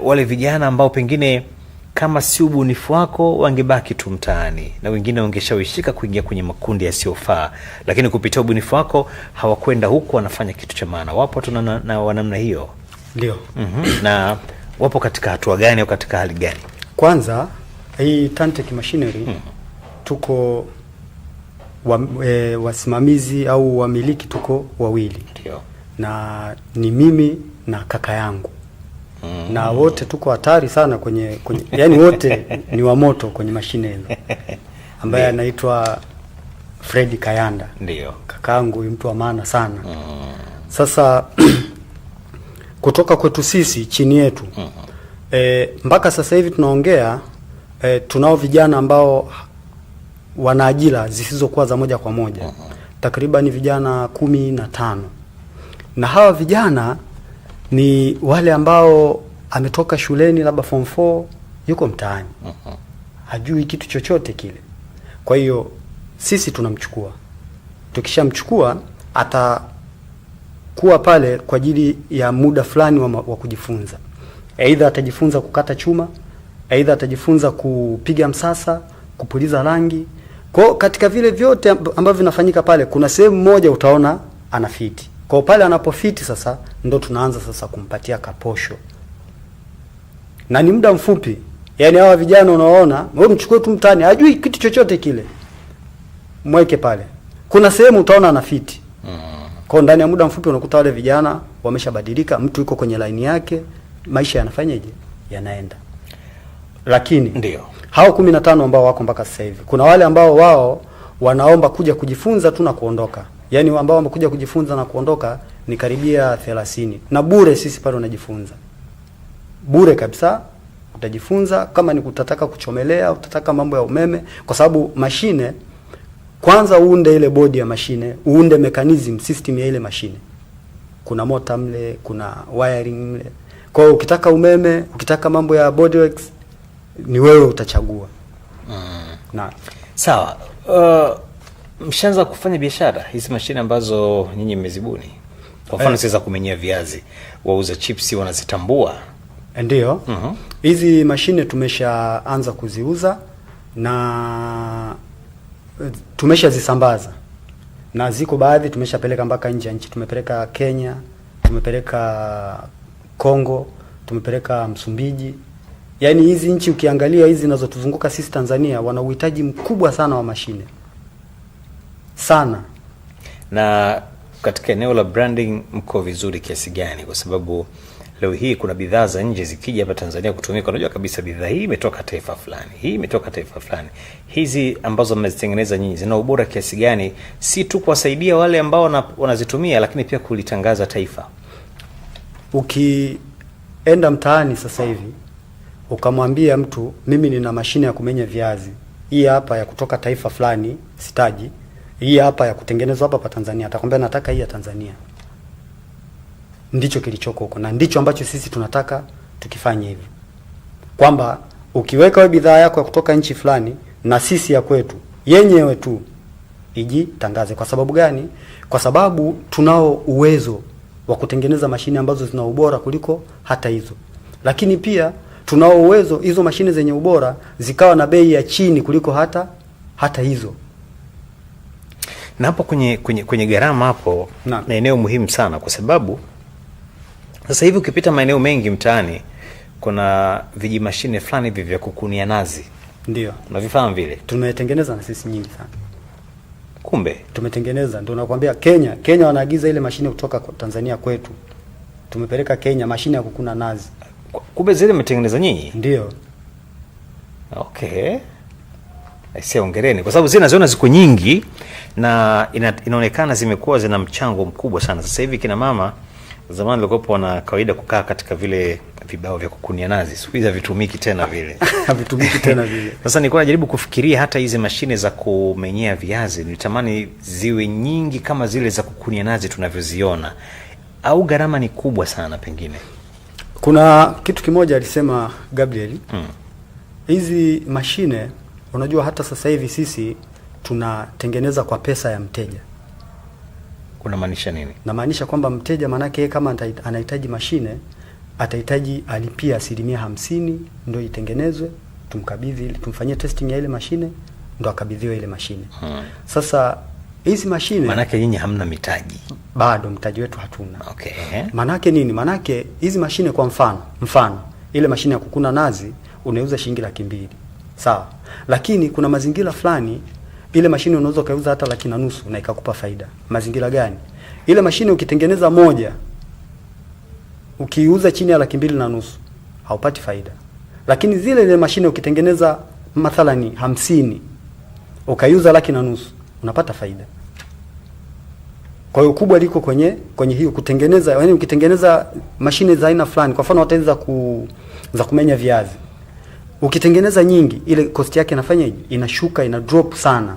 wale vijana ambao pengine kama si ubunifu wako wangebaki tu mtaani na wengine wangeshawishika kuingia kwenye makundi yasiyofaa, lakini kupitia ubunifu wako hawakwenda huko, wanafanya kitu cha maana. Wapo tu na wa namna hiyo? Ndio. Na wapo katika hatua gani au katika hali gani? Kwanza hii Tantech Machinery tuko wasimamizi au wamiliki tuko wawili. Ndio. Na ni mimi na kaka yangu. Na wote tuko hatari sana kwenye yani wote ni wa moto kwenye mashine hizo. Ambaye anaitwa Fred Kayanda. Ndio. Kakaangu ni mtu wa maana sana. Sasa kutoka kwetu sisi chini yetu mpaka sasa hivi tunaongea, tunao vijana ambao wana ajira zisizokuwa za moja kwa moja. Takriban vijana 15. Na hawa vijana ni wale ambao ametoka shuleni labda form 4, yuko mtaani. Hajui kitu chochote kile. Kwa hiyo sisi tunamchukua. Tukishamchukua atakuwa pale kwa ajili ya muda fulani wa kujifunza. Aidha atajifunza kukata chuma, aidha atajifunza kupiga msasa, kupuliza rangi. Kwa katika vile vyote ambavyo vinafanyika pale, kuna sehemu moja utaona anafiti. Kwa pale anapofiti sasa ndo tunaanza sasa kumpatia kaposho. Na ni muda mfupi. Yaani hawa vijana unaoona, wewe mchukue tu mtaani, hajui kitu chochote kile. Mweke pale. Kuna sehemu utaona anafiti. Kwa ndani ya muda mfupi unakuta wale vijana wameshabadilika, mtu yuko kwenye line yake, maisha yanafanyaje? Yanaenda. Lakini ndio hao 15 ambao wako mpaka sasa hivi, kuna wale ambao wao wanaomba kuja kujifunza tu na kuondoka. Yaani ambao wamekuja kujifunza na kuondoka ni karibia 30. Na bure sisi pale unajifunza. Bure kabisa utajifunza, kama ni kutataka kuchomelea, utataka mambo ya umeme, kwa sababu mashine kwanza uunde ile bodi ya mashine, uunde mechanism system ya ile mashine. Kuna mota mle, kuna wiring mle. Kwa hiyo ukitaka umeme, ukitaka mambo ya bodyworks ni wewe utachagua. Na sawa. Mshaanza kufanya biashara hizi mashine ambazo nyinyi mmezibuni? Kwa mfano siweza kumenyea viazi, wauza chipsi wanazitambua. Ndio. Hizi mashine tumeshaanza kuziuza na tumeshazisambaza. Na ziko baadhi tumeshapeleka mpaka nje ya nchi. Tumepeleka Kenya, tumepeleka Kongo, tumepeleka Msumbiji. Yaani hizi nchi ukiangalia hizi zinazotuzunguka sisi Tanzania wana uhitaji mkubwa sana wa mashine. Sana. Na katika eneo la branding mko vizuri kiasi gani? Kwa sababu leo hii kuna bidhaa za nje zikija hapa Tanzania kutumika, unajua kabisa bidhaa hii imetoka taifa fulani, hii imetoka taifa fulani. Hizi ambazo mmezitengeneza nyinyi zina ubora kiasi gani, si tu kuwasaidia wale ambao wanazitumia, lakini pia kulitangaza taifa? Ukienda mtaani sasa hivi ukamwambia mtu mimi nina mashine ya kumenya viazi, hii hapa ya kutoka taifa fulani, sitaji, hii hapa ya kutengenezwa hapa pa Tanzania, atakwambia nataka hii ya Tanzania. Ndicho kilichoko huko na ndicho ambacho sisi tunataka tukifanye hivi. Kwamba ukiweka wewe bidhaa yako ya kutoka nchi fulani na sisi ya kwetu yenyewe tu ijitangaze. Kwa sababu gani? Kwa sababu tunao uwezo wa kutengeneza mashine ambazo zina ubora kuliko hata hizo. Lakini pia tunao uwezo hizo mashine zenye ubora zikawa na bei ya chini kuliko hata hizo. Na hapo kwenye gharama hapo na eneo muhimu sana, kwa sababu sasa hivi ukipita maeneo mengi mtaani kuna vijimashine fulani hivi vya kukunia nazi. Ndio. Unavifahamu vile? Tumetengeneza na sisi nyingi sana. Kumbe tumetengeneza, ndio nakwambia Kenya wanaagiza ile mashine kutoka Tanzania kwetu. Tumepeleka Kenya mashine ya kukuna nazi. Kumbe zile mmetengeneza nyinyi? Ndio. Okay. Aisee, hongereni kwa sababu zile naziona ziko nyingi na inaonekana zimekuwa zina mchango mkubwa sana. Sasa hivi kina mama Zamani walikuwa wana kawaida kukaa katika vile vibao vya kukunia nazi, siku hizi havitumiki tena vile. Havitumiki tena vile. Sasa nilikuwa najaribu kufikiria hata hizi mashine za kumenyea viazi, nilitamani ziwe nyingi kama zile za kukunia nazi tunavyoziona, au gharama ni kubwa sana pengine? Kuna kitu kimoja alisema Gabriel. Hizi mashine unajua, hata sasa hivi sisi tunatengeneza kwa pesa ya mteja. Unamaanisha nini? Namaanisha kwamba mteja maanake yeye kama anahitaji mashine atahitaji alipia 50% ndio itengenezwe, tumkabidhi, tumfanyie testing ya ile mashine ndo akabidhiwe ile mashine. Sasa hizi mashine, Maanake nyinyi hamna mitaji. Bado mtaji wetu hatuna. Okay. Manake nini? Manake hizi mashine kwa mfano ile mashine ya kukuna nazi unauza shilingi 200,000. Sawa. Lakini kuna mazingira fulani ile mashine unaweza ukauza hata 1.5 laki na ikakupa faida. Mazingira gani? Ile mashine ukitengeneza moja ukiuza chini ya 250,000 haupati faida. Lakini zile ile mashine ukitengeneza mathalani 50 ukaiuza 1.5 laki unapata faida. Kwa hiyo kubwa liko kwenye hiyo kutengeneza, yaani ukitengeneza mashine za aina fulani, kwa mfano hata za kumenya viazi. Ukitengeneza nyingi ile cost yake inafanyaje? Inashuka, ina drop sana.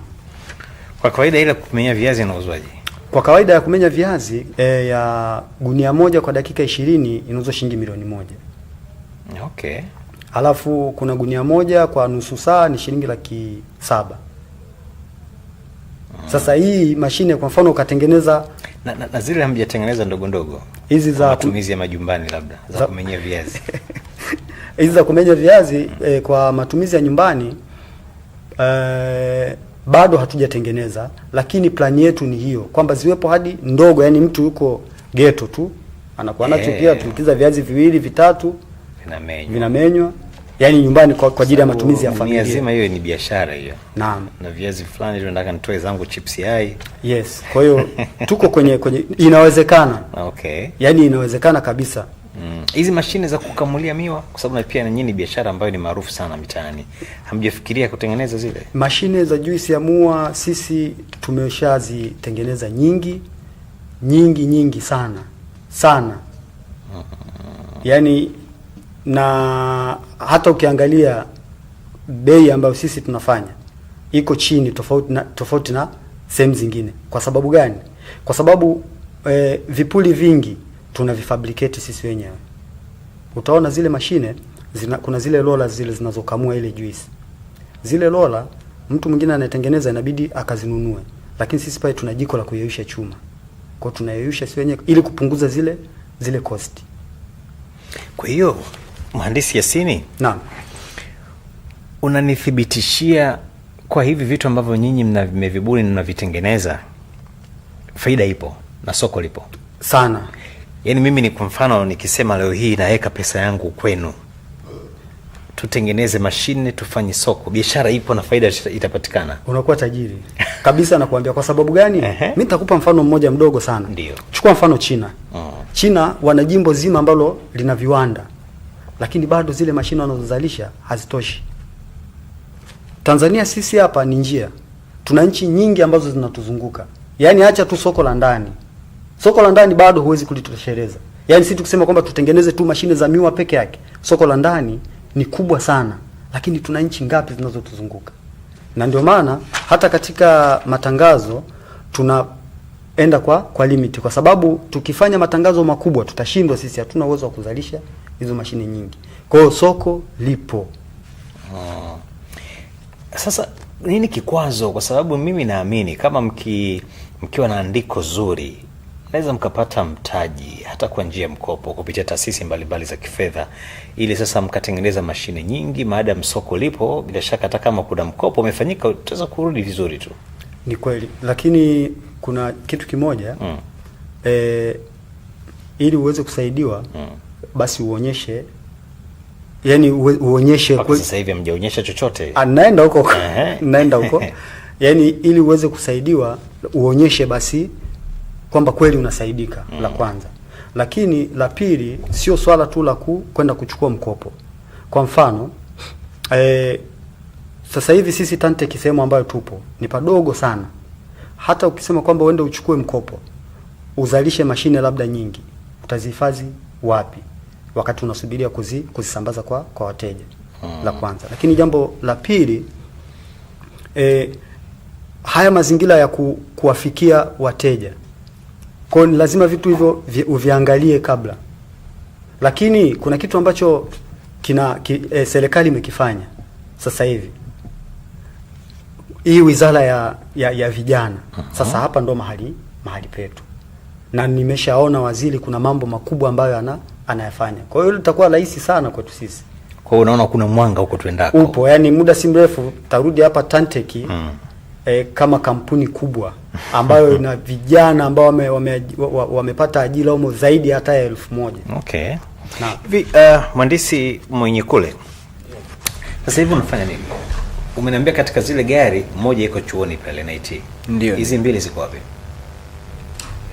Kwa kawaida ile kumenya viazi inauzwaje? Kwa kawaida ya kumenya viazi ya gunia moja kwa dakika 20 inauzwa shilingi 1,000,000. Okay. Alafu kuna gunia moja kwa nusu saa ni shilingi 700,000. Sasa hii mashine kwa mfano ukatengeneza na zile hamjatengeneza ndogo ndogo hizi za matumizi ya majumbani labda za kumenya viazi. Hizi za kumenya viazi kwa matumizi ya nyumbani bado hatujatengeneza, lakini plani yetu ni hiyo kwamba ziwepo hadi ndogo, yani mtu yuko ghetto tu anakuwa nacho pia, tukiza viazi 2 3 vinamenywa, yani nyumbani kwa ajili ya matumizi ya familia. Zima hiyo ni biashara hiyo. Naam. Na viazi fulani ndio nataka nitoe zangu chips yai. Yes. Kwa hiyo tuko kwenye inawezekana. Okay. Yani inawezekana kabisa. Hizi mashine za kukamulia miwa, kwa sababu na pia na nyinyi ni biashara ambayo ni maarufu sana mitaani, hamjafikiria kutengeneza zile mashine za juisi ya mua? Sisi tumeshazitengeneza nyingi nyingi nyingi sana sana. Yani na hata ukiangalia bei ambayo sisi tunafanya iko chini tofauti na sehemu zingine. Kwa sababu gani? Kwa sababu vipuli vingi tunavifabricate sisi wenyewe. Utaona zile mashine kuna zile lola zile zinazokamua ile juice. Zile lola mtu mwingine anaitengeneza inabidi akazinunue, lakini sisi pale tuna jiko la kuyeyusha chuma. Kwa hiyo tunayeyusha sisi wenyewe ili kupunguza zile cost. Kwa hiyo Mhandisi Yasini, naam, unanithibitishia kwa hivi vitu ambavyo nyinyi mmevibuni na mnavitengeneza, faida ipo na soko lipo sana. Yaani mimi ni kwa mfano nikisema leo hii naweka pesa yangu kwenu, tutengeneze mashine, tufanye soko, biashara ipo na faida itapatikana, unakuwa tajiri kabisa. Nakuambia kwa sababu gani? Mimi nitakupa mfano mmoja mdogo sana. Ndio. Chukua mfano China. China wana jimbo zima ambalo lina viwanda, lakini bado zile mashine wanazozalisha hazitoshi. Tanzania sisi hapa ni njia, tuna nchi nyingi ambazo zinatuzunguka. Yaani acha tu soko la ndani, soko la ndani bado huwezi kulitosheleza. Yaani sisi tukisema kwamba tutengeneze tu mashine za miwa peke yake, soko la ndani ni kubwa sana, lakini tuna nchi ngapi zinazotuzunguka? Na ndio maana hata katika matangazo tunaenda kwa limit, kwa sababu tukifanya matangazo makubwa tutashindwa sisi, hatuna uwezo wa kuzalisha hizo mashine nyingi. Kwa hiyo soko lipo. Sasa nini kikwazo? Kwa sababu mimi naamini kama mkiwa na andiko zuri naweza mkapata mtaji hata kwa njia ya mkopo kupitia taasisi mbalimbali za kifedha, ili sasa mkatengeneza mashine nyingi. Maadamu soko lipo, bila shaka hata kama kuna mkopo umefanyika utaweza kurudi vizuri tu. Ni kweli, lakini kuna kitu kimoja ili uweze kusaidiwa basi uonyeshe, yani uonyeshe kwa sasa hivi hamjaonyesha chochote. Naenda huko. Naenda huko. Yani ili uweze kusaidiwa uonyeshe basi kwamba kweli unasaidika, la kwanza. Lakini la pili sio swala tu la kwenda kuchukua mkopo. Kwa mfano sasa hivi sisi Tantech sehemu ambayo tupo ni padogo sana. Hata ukisema kwamba uende uchukue mkopo uzalishe mashine labda nyingi, Utazihifadhi wapi wakati unasubiria kuzisambaza kwa wateja? La kwanza. Lakini jambo la pili, haya mazingira ya kuwafikia wateja, kwa hiyo ni lazima vitu hivyo uviangalie kabla. Lakini kuna kitu ambacho serikali imekifanya sasa hivi, hii wizara ya vijana. Sasa hapa ndo mahali petu, na nimeshaona waziri kuna mambo makubwa ambayo anayafanya. Kwa hiyo litakuwa rahisi sana kwetu sisi. Kwa hiyo unaona kuna mwanga huko tuendako. Upo, yani muda si mrefu tarudi hapa Tantech kama kampuni kubwa ambayo ina vijana ambao wamepata ajira humo zaidi hata ya 1000. Okay. Hivi mhandisi mwenye kule, sasa hivi unafanya nini? Umeniambia katika zile gari moja iko chuoni pale NIT. Ndio. Hizi mbili ziko wapi?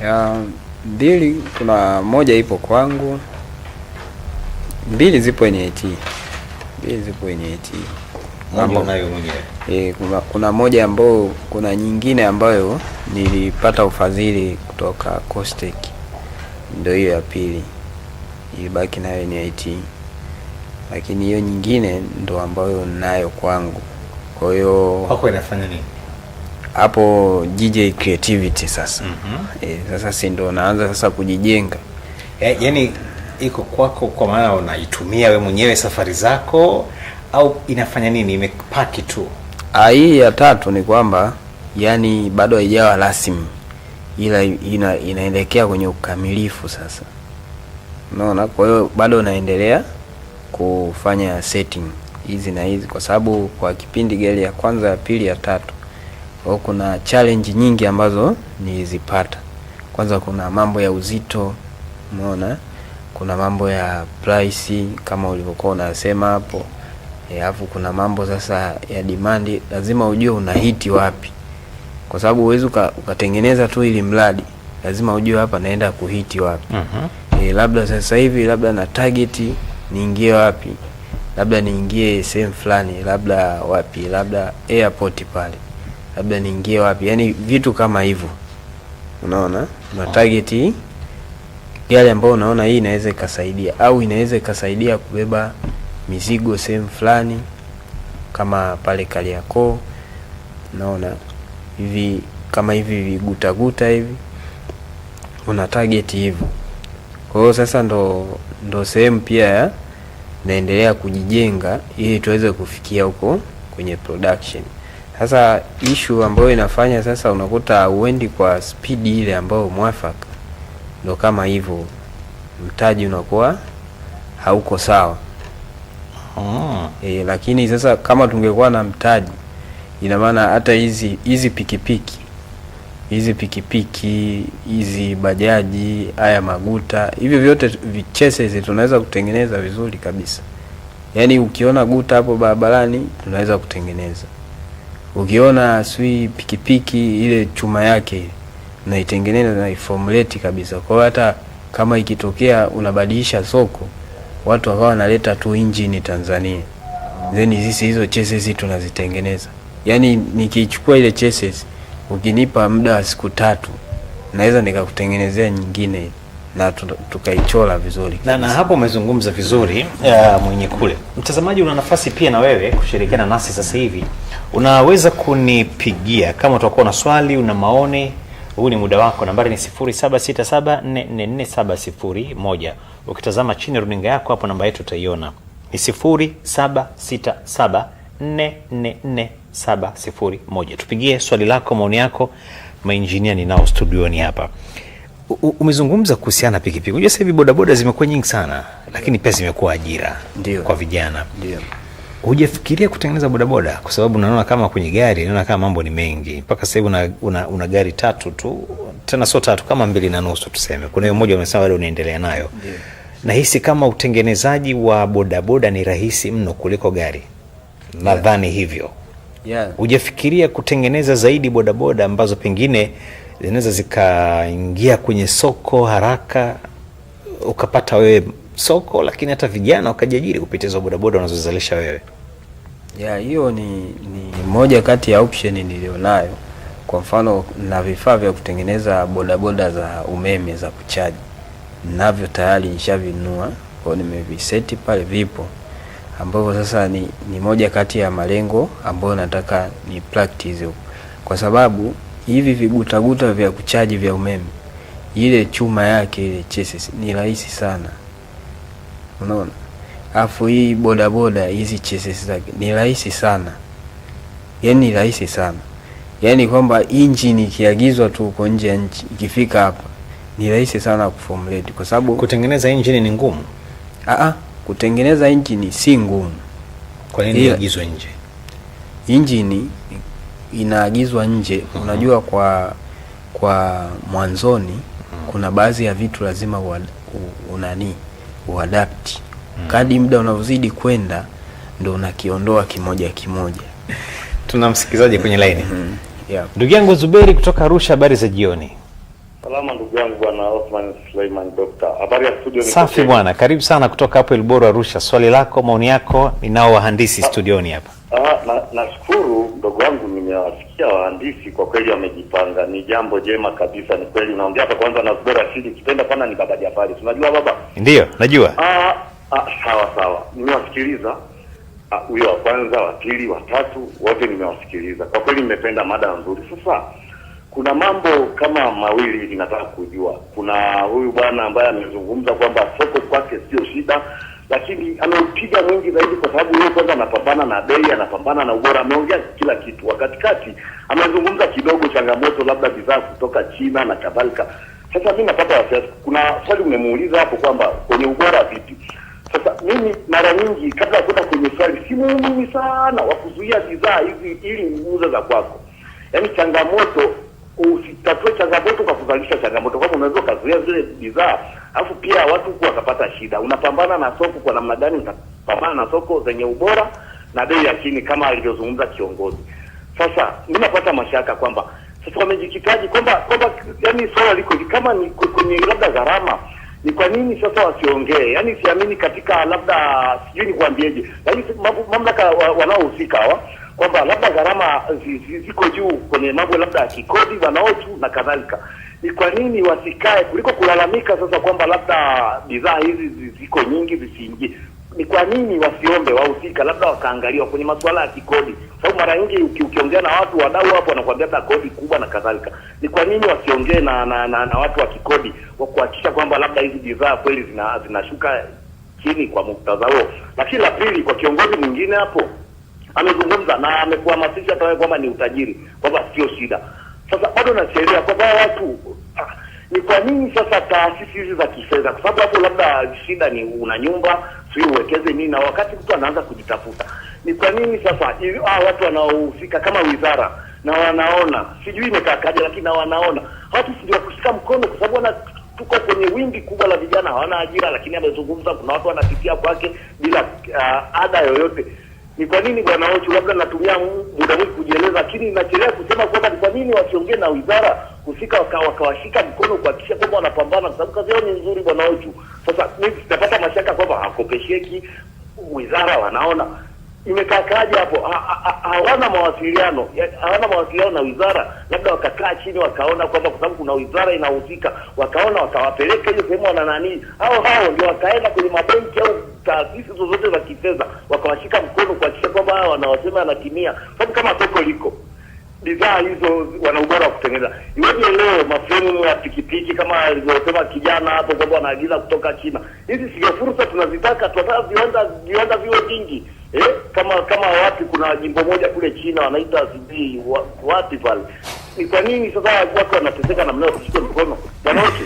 Ya mbili, kuna moja ipo kwangu, mbili zipo NIT. Mbili zipo NIT. Moja unayo mwenyewe. Kuna moja ambayo, kuna nyingine ambayo nilipata ufadhili kutoka Costech. Ndio hiyo ya pili. Ilibaki nayo NIT. Lakini hiyo nyingine ndo ambayo ninayo kwangu. Kwa hiyo kwako inafanya nini? Hapo GJ Creativity sasa. Sasa si ndo naanza sasa kujijenga. Yaani iko kwako kwa maana unaitumia wewe mwenyewe safari zako au inafanya nini? Imepaki tu. Hii ya tatu ni kwamba yani bado haijawa rasmi, ila inaelekea kwenye ukamilifu sasa. Unaona, kwa hiyo bado naendelea kufanya setting hizi na hizi, kwa sababu kwa kipindi gari ya kwanza, ya pili, ya tatu, kwa hiyo kuna challenge nyingi ambazo nilizipata. Kwanza kuna mambo ya uzito, umeona, kuna mambo ya price kama ulivyokuwa unasema hapo. Alafu kuna mambo sasa ya demand, lazima ujue unahiti wapi, kwa sababu huwezi ukatengeneza tu ili mradi, lazima ujue hapa naenda kuhiti wapi. Labda sasa hivi labda na target niingie wapi, labda niingie sehemu fulani, labda wapi, labda airport pale, labda niingie wapi, yani vitu kama hivyo. Unaona, una target gari ambayo unaona hii inaweza ikasaidia, au inaweza ikasaidia kubeba mizigo sehemu fulani kama pale Kariakoo. Unaona hivi kama hivi vigutaguta hivi, una target hivyo. Kwa hiyo sasa ndo sehemu pia ya naendelea kujijenga ili tuweze kufikia huko kwenye production. Sasa issue ambayo inafanya sasa unakuta uendi kwa speed ile ambayo mwafaka, ndo kama hivyo mtaji unakuwa hauko sawa. Lakini sasa kama tungekuwa na mtaji, ina maana hata hizi pikipiki, hizi pikipiki, hizi bajaji, haya maguta, hivyo vyote vichese tunaweza kutengeneza vizuri kabisa. Yaani ukiona guta hapo barabarani tunaweza kutengeneza. Ukiona sui pikipiki ile chuma yake naitengeneza na iformulate kabisa. Kwa hiyo hata kama ikitokea unabadilisha soko, watu wakawa wanaleta tu engine Tanzania, then sisi hizo chassis tunazitengeneza. Yaani nikichukua ile chassis, ukinipa muda wa siku 3 naweza nikakutengenezea nyingine na tukaichora vizuri. Na hapo umezungumza vizuri mwenye kule. Mtazamaji, una nafasi pia na wewe kushirikiana nasi sasa hivi. Unaweza kunipigia kama utakuwa na swali, una maoni, huu ni muda wako. Nambari ni 0767444701. Ukitazama chini runinga yako hapo namba yetu utaiona. Ni 0767444701. Tupigie swali lako, maoni yako. Mainjinia ninao studioni hapa. Umezungumza kuhusiana na pikipiki. Unajua sasa hivi bodaboda zimekuwa nyingi sana, lakini pia zimekuwa ajira kwa vijana. Ndio. Hujafikiria kutengeneza bodaboda? Kwa sababu naona kama kwenye gari, naona kama mambo ni mengi. Mpaka sasa hivi una gari 3 tu, tena sio 3, kama 2.5 tuseme. Kuna hiyo moja umesema bado unaendelea nayo. Ndio. Nahisi kama utengenezaji wa bodaboda ni rahisi mno kuliko gari. Nadhani hivyo. Hujafikiria kutengeneza zaidi bodaboda ambazo pengine zinaweza zikaingia kwenye soko haraka, ukapata wewe soko, lakini hata vijana wakajiajiri kupitia hizo bodaboda unazozalisha wewe? Hiyo ni moja kati ya option nilionayo. Kwa mfano na vifaa vya kutengeneza bodaboda za umeme za kuchaji Navyo tayari nishavinunua, kwa hiyo nimeviseti pale, vipo ambavyo sasa ni moja kati ya malengo ambayo nataka ni practice huko, kwa sababu hivi vigutaguta vya kuchaji vya umeme, ile chuma yake ile chassis ni rahisi sana, unaona. Alafu hii bodaboda hizi chassis zake ni rahisi sana, yaani ni rahisi sana, yaani kwamba engine ikiagizwa tu huko nje ya nchi ikifika hapa ni rahisi sana kuformulate, kwa sababu Kutengeneza engine ni ngumu. aa, kutengeneza engine si ngumu. Kwa nini Ila- iagizwe nje? Injini inaagizwa nje, unajua kwa mwanzoni kuna baadhi ya vitu lazima unani uadapti. Kadri muda unavyozidi kwenda ndo unakiondoa kimoja kimoja. Tuna msikilizaji kwenye laini. Yeah. Ndugu yangu Zuberi kutoka Arusha, habari za jioni. Salama ndugu yangu bwana Othman Suleiman Dokta. Habari ya studio ni Safi bwana, karibu sana kutoka hapo Ilboru Arusha. Swali lako, maoni yako, ninao wahandisi studioni hapa. Nashukuru ndugu wangu, nimewasikia wahandisi kwa kweli wamejipanga, ni jambo jema kabisa. Ni kweli unaongea hapa kwanza na Zuberi Rashidi, ukipenda sana ni baba Jafari, si unajua baba? Ndiyo, najua. Sawa sawa, nimewasikiliza huyo wa kwanza, wa pili, wa tatu, wote nimewasikiliza kwa kweli, nimependa mada nzuri. Sasa kuna mambo kama mawili hivi nataka kujua. Kuna huyu bwana ambaye amezungumza kwamba soko kwake sio shida, lakini ameupiga mwingi zaidi kwa sababu yeye kwanza anapambana na bei, anapambana na ubora, ameongea kila kitu. Wakati amezungumza kidogo changamoto labda bidhaa kutoka China na kadhalika. Sasa mimi napata wasiwasi. Kuna swali umemuuliza hapo kwamba kwenye ubora vipi? Sasa mimi mara nyingi kabla ya kwenda kwenye swali, si muumini sana wa kuzuia bidhaa hizi ili uuze za kwako. Yaani changamoto, usitatue changamoto kwa kuzalisha changamoto, kwamba unaweza ukazuia zile bidhaa alafu pia watu huku wakapata shida. Unapambana na soko kwa namna gani? Utapambana na soko zenye ubora na bei ya chini kama alivyozungumza kiongozi. Sasa mimi napata mashaka kwamba sasa wamejikitaji kwamba yani swala liko hivi, kama ni kwenye labda gharama, ni kwa nini sasa wasiongee? Yaani siamini katika labda, sijui nikwambieje, lakini mamlaka wanaohusika hawa kwamba labda gharama ziko juu kwenye mambo labda ya kikodi wanaotu na kadhalika, ni kwa nini wasikae kuliko kulalamika sasa kwamba labda bidhaa hizi ziko nyingi zisiingie? Ni kwa nini wasiombe wahusika labda wakaangaliwa kwenye masuala ya kikodi? Sababu mara nyingi ukiongea na watu wadau hapo wanakuambia hata kodi kubwa na kadhalika. Ni kwa nini wasiongee na watu wa kikodi wa kuhakikisha kwamba labda hizi bidhaa kweli zinashuka chini kwa muktadha huo? Lakini la pili, kwa kiongozi mwingine hapo amezungumza na amekuhamasisha hata wewe kwamba ni utajiri, kwamba sio shida. Sasa bado nachelea kwamba watu ni kwa nini sasa taasisi hizi za kifedha, kwa sababu hapo labda shida ni una nyumba sio uwekeze nini, na wakati mtu anaanza kujitafuta, ni kwa nini sasa watu wanaohusika kama wizara na wanaona, sijui imekakaje, lakini na wanaona watu sijui kushika mkono, kwa sababu tuko kwenye wimbi kubwa la vijana hawana ajira, lakini amezungumza kuna watu wanapitia kwake bila ada yoyote. Ni kwa nini bwana Ochu, labda natumia muda mwingi kujieleza, lakini nachelea kusema kwamba ni kwa nini wasiongee na wizara husika wakawashika mkono kuhakikisha kwamba wanapambana, kwa sababu kazi yao ni nzuri bwana Ochu. Sasa mimi sitapata mashaka kwamba hakopesheki, wizara wanaona imekakaje hapo, hawana mawasiliano, hawana mawasiliano na wizara, labda wakakaa chini wakaona kwamba kwa sababu kuna wizara inahusika, wakaona wakawapeleka hiyo sehemu wana nani, hao ndio wakaenda kwenye mabenki au taasisi zozote za kifedha wakawashika mkono kuhakikisha kwamba hao wanawasema yanatimia, sababu kama soko liko bidhaa hizo wana ubora wa kutengeneza. Iweje leo mafremu ya pikipiki kama alivyosema kijana hapo kwamba wanaagiza kutoka China? Hizi sio fursa tunazitaka, tunataka viwanda viwe vingi. Kama wapi kuna jimbo moja kule China wanaita sijui wapi pale. Ni kwa nini sasa watu wanateseka namna hiyo kushika mkono? Bwana Ochu.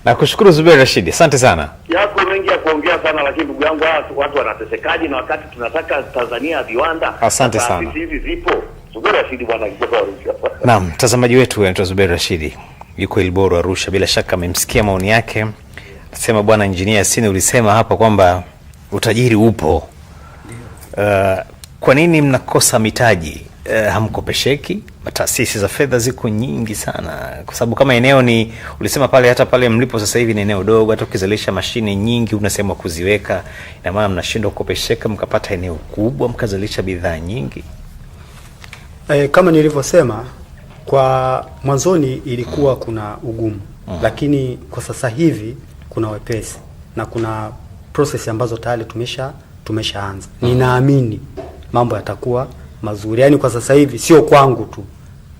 Nakushukuru Zuberi Rashidi, asante sana. Yako mengi ya kuongea sana, lakini ndugu yangu watu wanatesekaje na wakati tunataka Tanzania viwanda. Asante sana. Hizi zipo. Zuberi Rashidi bwana kutoka Arusha. Naam, mtazamaji wetu anaitwa Zuberi Rashidi, yuko Ilboru Arusha. Bila shaka amemsikia maoni yake. Anasema bwana Injinia Yasini, ulisema hapa kwamba utajiri upo. Kwa nini mnakosa mitaji? Hamkopesheki? Taasisi za fedha ziko nyingi sana, kwa sababu kama eneo ni ulisema pale, hata pale mlipo sasa hivi ni eneo dogo, hata ukizalisha mashine nyingi unasema kuziweka, ina maana mnashindwa kukopesheka mkapata eneo kubwa mkazalisha bidhaa nyingi. Kama nilivyosema kwa mwanzoni ilikuwa kuna ugumu, lakini kwa sasa hivi Kuna wepesi na kuna process ambazo tayari tumeshaanza. Ninaamini mambo yatakuwa mazuri, yaani kwa sasa hivi sio kwangu tu,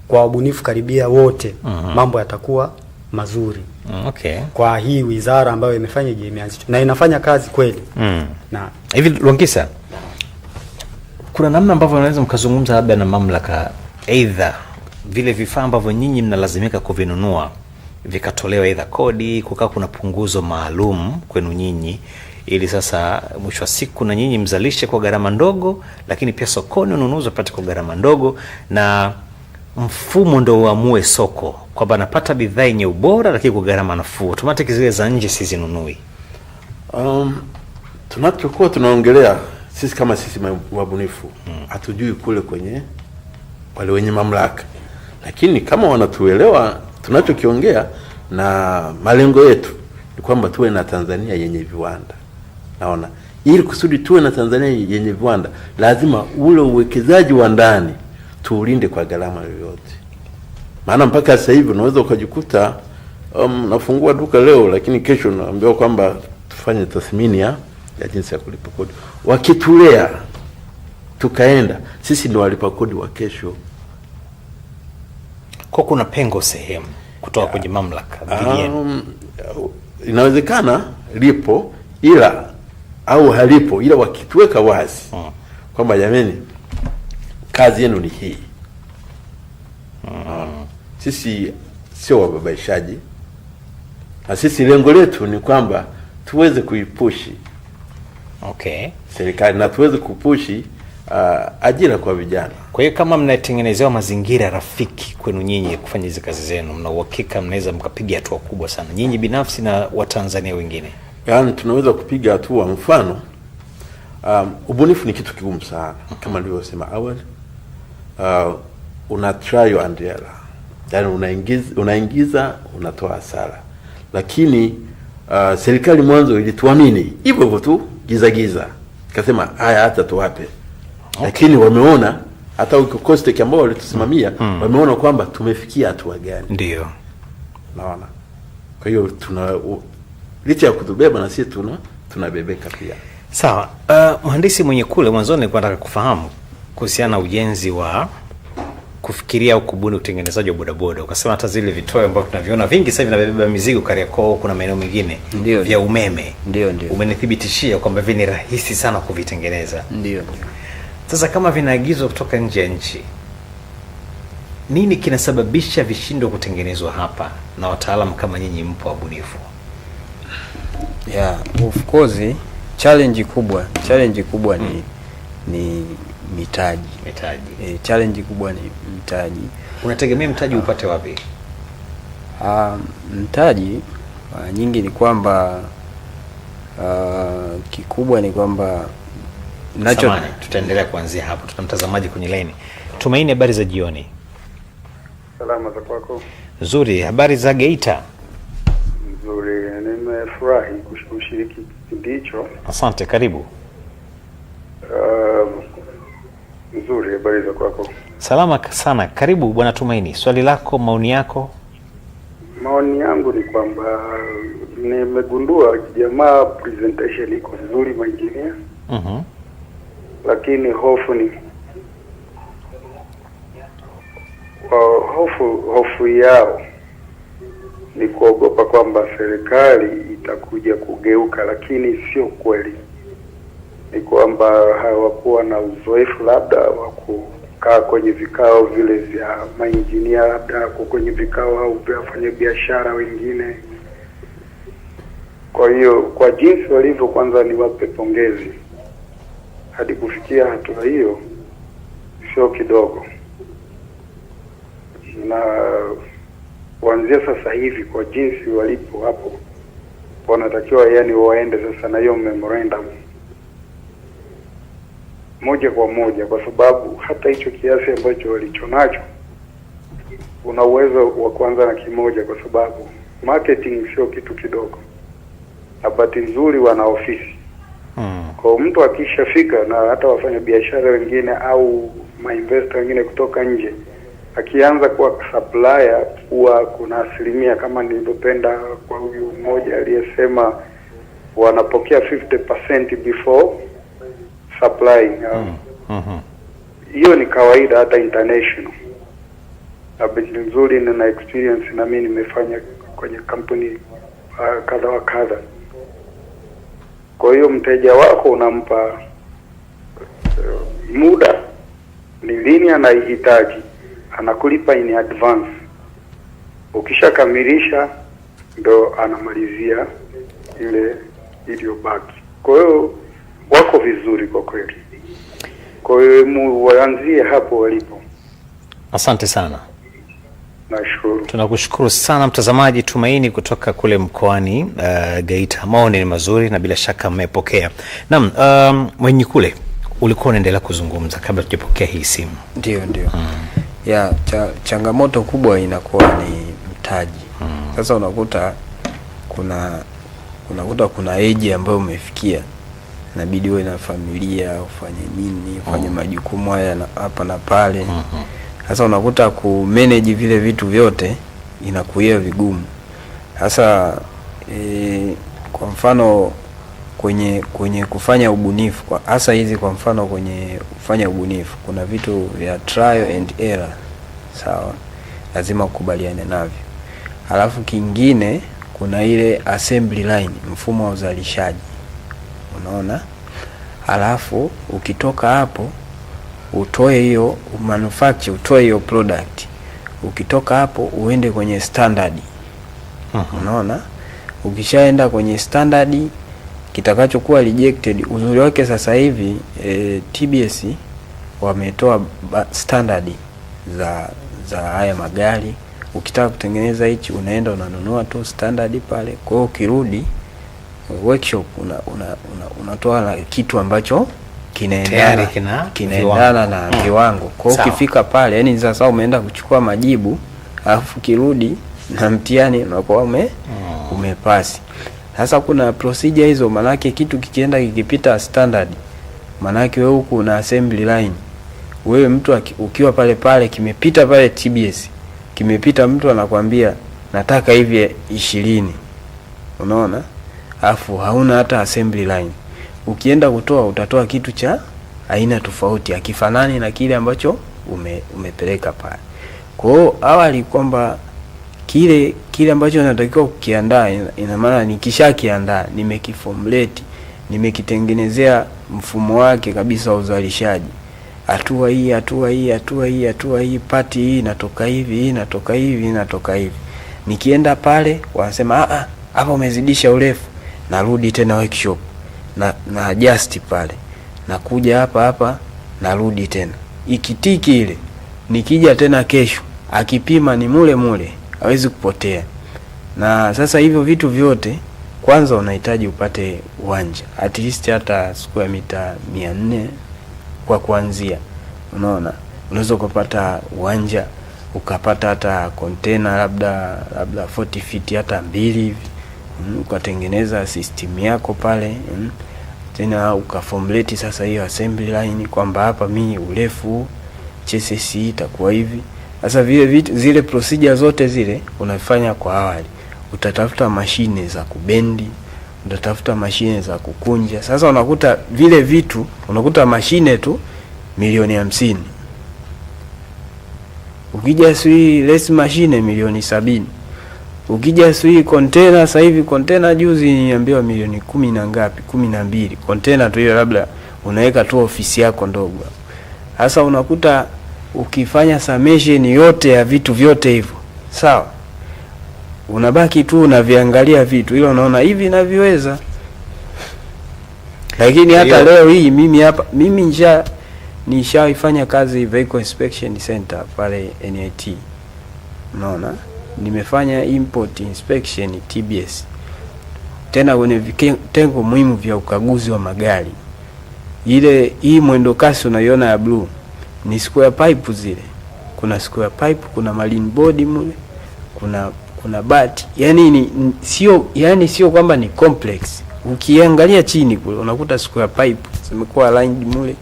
kwa wabunifu karibia wote mambo yatakuwa mazuri kwa hii wizara ambayo imefanya imeanzishwa na inafanya kazi kweli. Na Hivi Lwangisa, kuna namna ambavyo unaweza mkazungumza labda na mamlaka, aidha vile vifaa ambavyo nyinyi mnalazimika kuvinunua vikatolewa aidha kodi, kukaa kuna punguzo maalum kwenu nyinyi, ili sasa mwisho wa siku na nyinyi mzalishe kwa gharama ndogo, lakini pia sokoni ununuzi wapate kwa gharama ndogo, na mfumo ndo uamue soko kwamba napata bidhaa yenye ubora lakini kwa gharama nafuu, automatic zile za nje sizinunui. Tunachokuwa tunaongelea sisi kama sisi wabunifu hatujui kule kwenye wale wenye mamlaka, lakini kama wanatuelewa tunachokiongea na malengo yetu ni kwamba tuwe na Tanzania yenye viwanda. Naona ili kusudi tuwe na Tanzania yenye viwanda, lazima ule uwekezaji wa ndani tuulinde kwa gharama yoyote. Maana mpaka sasa hivi unaweza ukajikuta nafungua duka leo, lakini kesho naambiwa kwamba tufanye tathmini ya jinsi ya kulipa kodi. Wakitulea tukaenda, sisi ndio walipa kodi wa kesho. Kwa kuna pengo sehemu kutoka kwenye mamlaka dhidi yenu. Inawezekana lipo ila au halipo, ila wakituweka wazi kwamba jameni, kazi yenu ni hii. Sisi sio wababaishaji, na sisi lengo letu ni kwamba tuweze kuipushi serikali na tuweze kupushi ajira kwa vijana. Kwa hiyo kama mnatengenezewa mazingira rafiki kwenu nyinyi kufanya hizi kazi zenu, mna uhakika mnaweza mkapiga hatua kubwa sana nyinyi binafsi na Watanzania wengine? Yaani tunaweza kupiga hatua. Mfano, ubunifu ni kitu kigumu sana kama nilivyosema awali. Una trial and error, yaani unaingiza unatoa hasara, lakini serikali mwanzo ilituamini hivyo hivyo tu giza giza, ikasema haya hata tuwape. Lakini wameona hata huko COSTECH ambao walitusimamia wameona kwamba tumefikia hatua gani. Ndio. Naona. Kwa hiyo licha ya kutubeba na sisi tunabebeka pia. Sawa. Mhandisi Mwenyekule, mwanzoni nilikuwa nataka kufahamu kuhusiana na ujenzi wa kufikiria au kubuni utengenezaji wa bodaboda. Ukasema hata zile vitoyo ambavyo tunaviona vingi sasa vinabeba mizigo Kariakoo, kuna maeneo mengine vya umeme. Ndio. Umenithibitishia kwamba vi ni rahisi sana kuvitengeneza. Ndio. Sasa kama vinaagizwa kutoka nje ya nchi, nini kinasababisha vishindwe kutengenezwa hapa na wataalamu kama nyinyi mpo wabunifu? Yeah, of course challenge kubwa ni mitaji. Mitaji. Challenge kubwa ni mtaji. Unategemea mtaji upate wapi? Mtaji nyingi ni kwamba kikubwa ni kwamba Samahani, tutaendelea kuanzia hapo. Tuna mtazamaji kwenye line. Tumaini, habari za jioni. Salama za kwako? Nzuri, habari za Geita? Nzuri, nimefurahi kushiriki kipindi hicho. Asante, karibu. Nzuri, habari za kwako? Salama sana, karibu bwana Tumaini. Swali lako, maoni yako? Maoni yangu ni kwamba nimegundua jamaa presentation iko vizuri mainjinia. Lakini hofu ni hofu yao ni kuogopa kwamba serikali itakuja kugeuka, lakini sio kweli. Ni kwamba hawakuwa na uzoefu labda wa kukaa kwenye vikao vile vya mainjinia, labda kwenye vikao au vya wafanyabiashara wengine. Kwa hiyo kwa jinsi walivyo, kwanza niwape pongezi. Hadi kufikia hatua hiyo sio kidogo. Na kuanzia sasa hivi kwa jinsi walipo hapo, wanatakiwa yani waende sasa na hiyo memorandum moja kwa moja, kwa sababu hata hicho kiasi ambacho walichonacho una uwezo wa kuanza na kimoja, kwa sababu marketing sio kitu kidogo. Na bahati nzuri wana ofisi. Kwa mtu akishafika, na hata wafanya biashara wengine au mainvestor wengine kutoka nje Akianza kuwa supplier, huwa kuna asilimia kama nilivyopenda kwa huyu mmoja aliyesema wanapokea 50% before supplying. Hiyo ni kawaida hata international. Na bahati nzuri nina experience na mimi nimefanya kwenye kampuni kadha wa kadha. Kwa hiyo mteja wako unampa muda ni lini anaihitaji, anakulipa in advance. Ukishakamilisha ndo anamalizia ile iliyobaki. Kwa hiyo wako vizuri kwa kweli. Kwa hiyo waanzie hapo walipo. Asante sana. Nashukuru. Tunakushukuru sana mtazamaji Tumaini kutoka kule mkoani Geita. Maoni ni mazuri na bila shaka mmepokea. Naam, Mwenyikule, ulikuwa unaendelea kuzungumza kabla tujapokea hii simu. Ndio, ndio. Ya changamoto kubwa inakuwa ni mtaji. Sasa unakuta kuna age ambayo umefikia, inabidi uwe na familia, ufanye nini, ufanye majukumu haya na hapa na pale. Sasa unakuta ku manage vile vitu vyote inakuwa vigumu. Sasa kwa mfano kwenye kufanya ubunifu, kwa hasa hizi, kwa mfano kwenye kufanya ubunifu kuna vitu vya trial and error, sawa, lazima ukubaliane navyo. Halafu kingine kuna ile assembly line, mfumo wa uzalishaji, unaona. Halafu ukitoka hapo utoe hiyo manufacture, utoe hiyo product, ukitoka hapo uende kwenye standard, unaona. Ukishaenda kwenye standard kitakachokuwa rejected, uzuri wake sasa hivi TBS wametoa standard za haya magari. Ukitaka kutengeneza hichi unaenda unanunua tu standard pale. Kwa hiyo ukirudi workshop unatoa na kitu ambacho kinaendana Tayari kina kinaendana viwango. na viwango. Kwa hiyo ukifika pale, yani sasa umeenda kuchukua majibu alafu ukirudi na mtihani unakuwa umepasi. Sasa kuna procedure hizo, manake kitu kikienda kikipita standard, manake wewe huku una assembly line, wewe mtu ukiwa pale pale kimepita pale TBS, kimepita, mtu anakwambia nataka hivi 20, unaona, alafu hauna hata assembly line. Ukienda kutoa utatoa kitu cha aina tofauti, hakifanani na kile ambacho umepeleka pale. Kwa hiyo awali kwamba kile ambacho natakiwa kukiandaa, ina maana nikishakiandaa, nimekiformulate, nimekitengenezea mfumo wake kabisa wa uzalishaji, hatua hii, hatua hii, hatua hii, hatua hii, part hii inatoka hivi, hii inatoka hivi, hii inatoka hivi. Nikienda pale wanasema, "Ah ah, hapa umezidisha urefu." Narudi tena workshop na adjust pale, nakuja hapa hapa, narudi tena, ikitiki ile, nikija tena kesho akipima ni mule mule, hawezi kupotea. Na sasa hivyo vitu vyote, kwanza unahitaji upate uwanja at least hata square mita 400 kwa kuanzia. Unaona, unaweza ukapata uwanja ukapata hata container labda 40 feet hata mbili hivi, ukatengeneza system yako pale, tena ukaformulate sasa hiyo assembly line kwamba hapa mi urefu chassis itakuwa hivi. Sasa vile vitu, zile procedure zote zile unafanya kwa awali, utatafuta mashine za kubendi, utatafuta mashine za kukunja. Sasa unakuta vile vitu, unakuta mashine tu milioni 50, ukija sijui less mashine milioni 70, ukija sijui container. Sasa hivi container juzi niambiwa milioni kumi na ngapi, 12, container tu hiyo, labda unaweka tu ofisi yako ndogo. Sasa unakuta ukifanya summation yote ya vitu vyote hivyo, sawa, unabaki tu unaviangalia vitu ila unaona hivi naviweza, lakini hata leo hii mimi hapa mimi nishaifanya kazi Vehicle Inspection Center pale NIT, unaona, nimefanya import inspection TBS, tena kwenye vitengo muhimu vya ukaguzi wa magari. Ile hii mwendo kasi unaiona ya blue ni square pipe zile, kuna square pipe, kuna marine board mule, kuna bati, yani ni sio, yani sio kwamba ni complex. Ukiangalia chini kule unakuta square pipe zimekuwa aligned mule,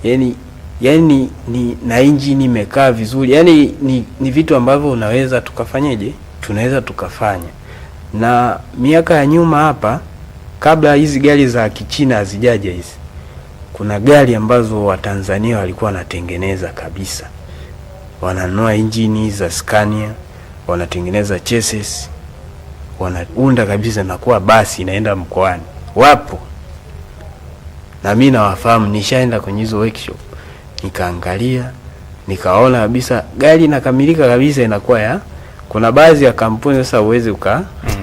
yani Yani ni na injini imekaa vizuri, yani ni vitu ambavyo unaweza tukafanyeje, tunaweza tukafanya. Na miaka ya nyuma hapa, kabla hizi gari za Kichina hazijaja hizi, kuna gari ambazo Watanzania walikuwa wanatengeneza kabisa, wananunua injini za Scania, wanatengeneza chassis, wanaunda kabisa na kuwa basi inaenda mkoani. Wapo na mi nawafahamu, nishaenda kwenye hizo workshop nikaangalia, nikaona kabisa gari inakamilika kabisa, inakuwa ya kuna baadhi ya kampuni sasa huwezi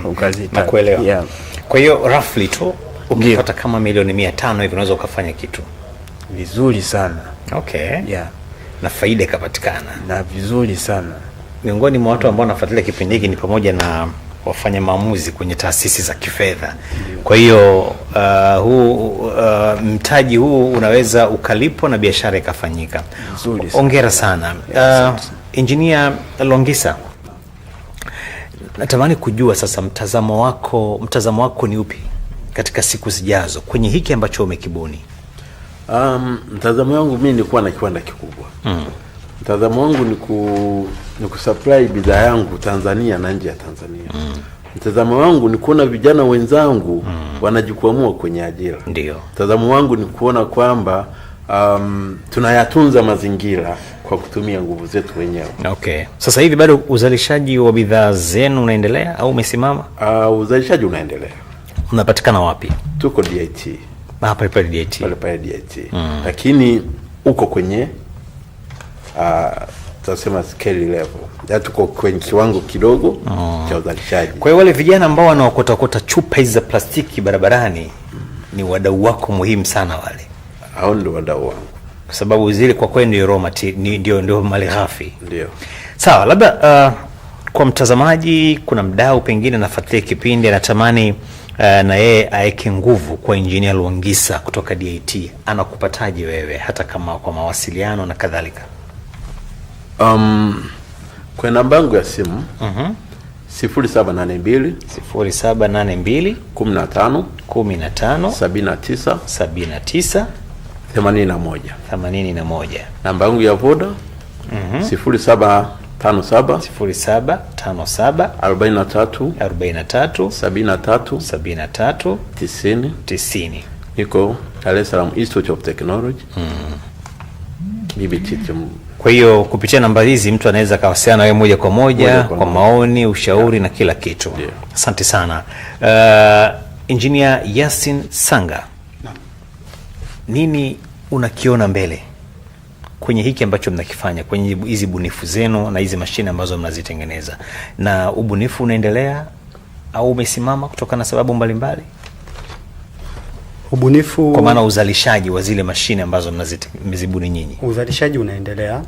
ukazita. Nakuelewa. Yeah. Kwa hiyo roughly tu ukipata kama milioni 500 hivi unaweza ukafanya kitu Vizuri sana. Okay. Yeah. Na faida ikapatikana. Na vizuri sana. Miongoni mwa watu ambao wanafuatilia kipindi hiki ni pamoja na wafanya maamuzi kwenye taasisi za kifedha. Kwa hiyo huu mtaji huu unaweza ukalipwa na biashara ikafanyika. Nzuri sana. Hongera sana. Engineer Longisa, natamani kujua sasa mtazamo wako ni upi katika siku zijazo kwenye hiki ambacho umekibuni? Mtazamo wangu mimi ni kuwa na kiwanda kikubwa. Mtazamo wangu ni kusupply bidhaa yangu Tanzania na nje ya Tanzania. Mtazamo wangu ni kuona vijana wenzangu wanajikwamua kwenye ajira. Ndio. Mtazamo wangu ni kuona kwamba tunayatunza mazingira kwa kutumia nguvu zetu wenyewe. Okay. Sasa hivi bado uzalishaji wa bidhaa zenu unaendelea au umesimama? Uzalishaji unaendelea. Mnapatikana wapi? Tuko DIT. Hapa pale DIT. Pale pale DIT. Lakini uko kwenye tunasema scale level. Yaani tuko kwenye kiwango kidogo cha uzalishaji. Kwa hiyo wale vijana ambao wanaokotakota chupa hizi za plastiki barabarani ni wadau wako muhimu sana wale. Hao ndio wadau wangu. Kwa sababu zile kwa kweli ndio raw material, ndio malighafi. Ndio. Sawa, labda kwa mtazamaji kuna mdau pengine anafuatilia kipindi anatamani na yeye aeke nguvu kwa Engineer Lwangisa kutoka DIT, anakupataje wewe hata kama kwa mawasiliano na kadhalika? Kwa namba yangu ya simu 0782 0782 15 15 79 79 81. 81. Namba yangu ya Voda 0757 0757 43 43 73 73 90. 90. Niko Dar es Salaam Institute of Technology. BBT. Kwa hiyo kupitia namba hizi mtu anaweza akawasiliana na wewe moja kwa moja kwa maoni, ushauri na kila kitu. Asante sana. Engineer Yasin Sanga, nini unakiona mbele kwenye hiki ambacho mnakifanya, kwenye hizi bunifu zenu na hizi mashine ambazo mnazitengeneza? Na ubunifu unaendelea au umesimama kutokana na sababu mbalimbali? Ubunifu kwa maana uzalishaji wa zile mashine ambazo mmezibuni nyinyi. Uzalishaji unaendelea.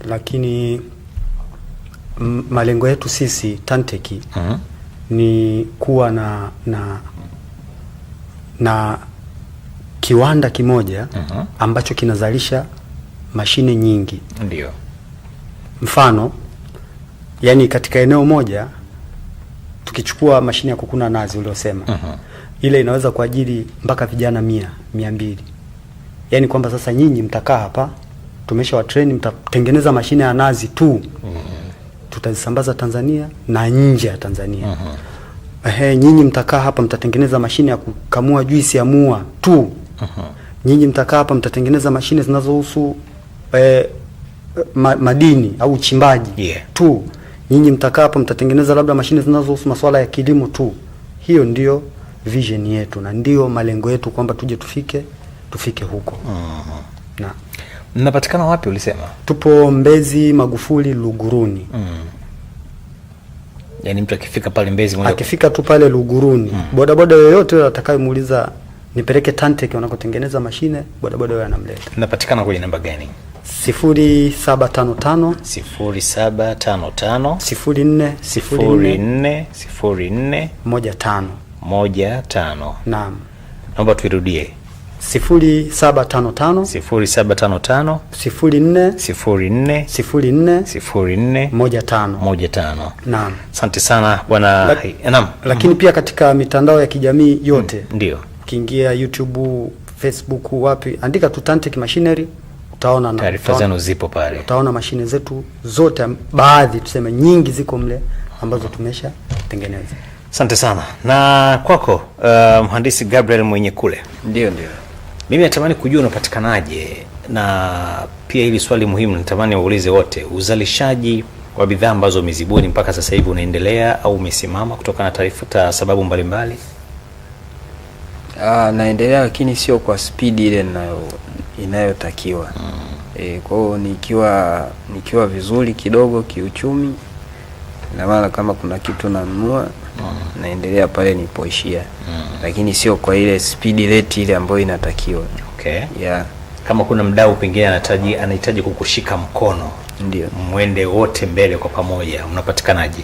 Lakini malengo yetu sisi Tantech ni kuwa na kiwanda kimoja ambacho kinazalisha mashine nyingi. Ndio. Mfano, yani katika eneo moja tukichukua mashine ya kukuna nazi uliosema, ile inaweza kuajiri mpaka vijana 100, 200. Yaani kwamba sasa nyinyi mtakaa hapa, tumesha train, mtatengeneza mashine ya nazi tu. Tutazisambaza Tanzania na nje ya Tanzania. Nyinyi mtakaa hapa mtatengeneza mashine ya kukamua juisi ya mua tu. Nyinyi mtakaa hapa mtatengeneza mashine zinazohusu madini au uchimbaji tu. Nyinyi mtakaa hapa mtatengeneza labda mashine zinazohusu masuala ya kilimo tu. Hiyo ndio vision yetu na ndio malengo yetu kwamba tuje tufike huko. Na mnapatikana wapi ulisema? Tupo Mbezi Magufuli Luguruni. Yaani mtu akifika pale Mbezi moja akifika tu pale Luguruni, bodaboda yoyote yule atakayemuuliza nipeleke Tantech wanakotengeneza mashine, bodaboda yeye anamleta. Mnapatikana kwenye namba gani? 0755 0755 04 04 04 15 15. Naam. Naomba tuirudie. 0755 0755 04 04 04 04 15. 15. Naam. Asante sana bwana. Naam. Lakini pia katika mitandao ya kijamii yote. Ndio. Ukiingia YouTube, Facebook, wapi, andika tu Tantech Machinery, Utaona na Taarifa zenu zipo pale. Utaona mashine zetu zote, baadhi tuseme nyingi ziko mle ambazo tumesha tengeneza. Asante sana. Na kwako mhandisi Gabriel Mwenyekule. Ndio, ndio. Mimi natamani kujua unapatikanaje, na pia hili swali muhimu natamani waulize wote, uzalishaji wa bidhaa ambazo umezibuni mpaka sasa hivi unaendelea au umesimama kutokana na taarifa sababu mbalimbali? Naendelea lakini sio kwa spidi ile inayotakiwa. Kwa hiyo nikiwa vizuri kidogo kiuchumi, na maana kama kuna kitu nanunua naendelea pale nilipoishia. Lakini sio kwa ile speed rate ile ambayo inatakiwa. Okay. Yeah. Kama kuna mdau pengine anahitaji kukushika mkono, Ndio. mwende wote mbele kwa pamoja, unapatikanaje?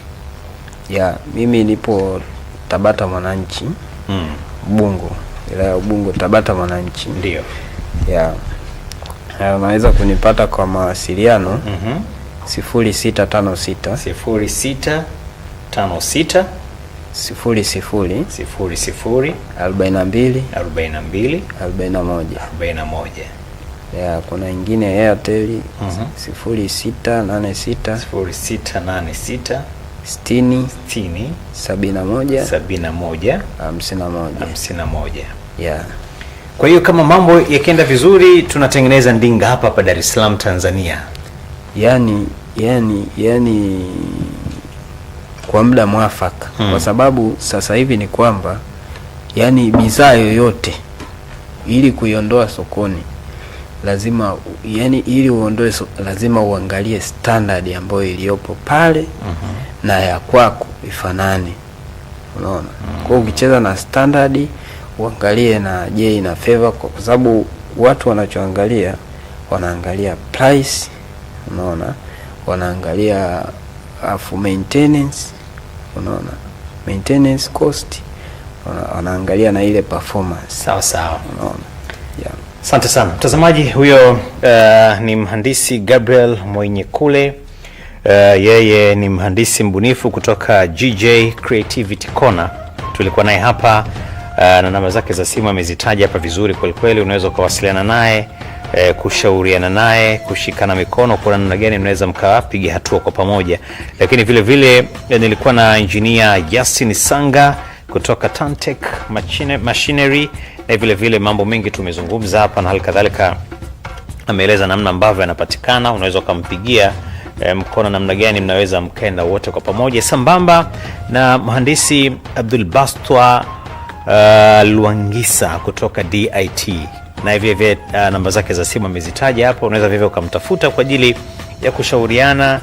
Yeah, mimi nipo Tabata Mwananchi. Ubungo, wilaya ya Ubungo, Tabata Mwananchi. Ndio. Yeah. Unaweza kunipata kwa mawasiliano 0656 0656 00 00 42 42 41. 41. Yeah, kuna ingine Airtel 0686 0686 60 60 71 71 51. 51. Yeah. Kwa hiyo kama mambo yakienda vizuri tunatengeneza ndinga hapa hapa Dar es Salaam Tanzania. Yaani kwa muda mwafaka. Kwa sababu sasa hivi ni kwamba yani bidhaa yoyote ili kuiondoa sokoni lazima, yani ili uondoe lazima uangalie standard ambayo iliyopo pale na ya kwako ifanane. Unaona? Kwa hiyo ukicheza na standard uangalie na je ina favor, kwa sababu watu wanachoangalia wanaangalia price, unaona, wanaangalia afu maintenance, unaona, maintenance cost, wanaangalia na ile performance. Sawa sawa. Unaona? Yeah. Asante sana mtazamaji. Huyo ni mhandisi Gabriel Mwenyekule. Yeye ni mhandisi mbunifu kutoka GJ Creativity Corner. Tulikuwa naye hapa na namba zake za simu amezitaja hapa vizuri kweli kweli. Unaweza ukawasiliana naye, kushauriana naye, kushikana mikono kwa namna gani mnaweza mkapiga hatua kwa pamoja. Lakini vile vile nilikuwa na engineer Justin Sanga kutoka Tantech Machinery, na vile vile mambo mengi tumezungumza hapa, na hali kadhalika ameeleza namna ambavyo anapatikana. Unaweza ukampigia mkono namna gani mnaweza mkaenda wote kwa pamoja, sambamba na mhandisi Abdul Bastwa Luangisa kutoka DIT, na vile vile namba zake za simu amezitaja hapo. Unaweza vile ukamtafuta kwa ajili ya kushauriana,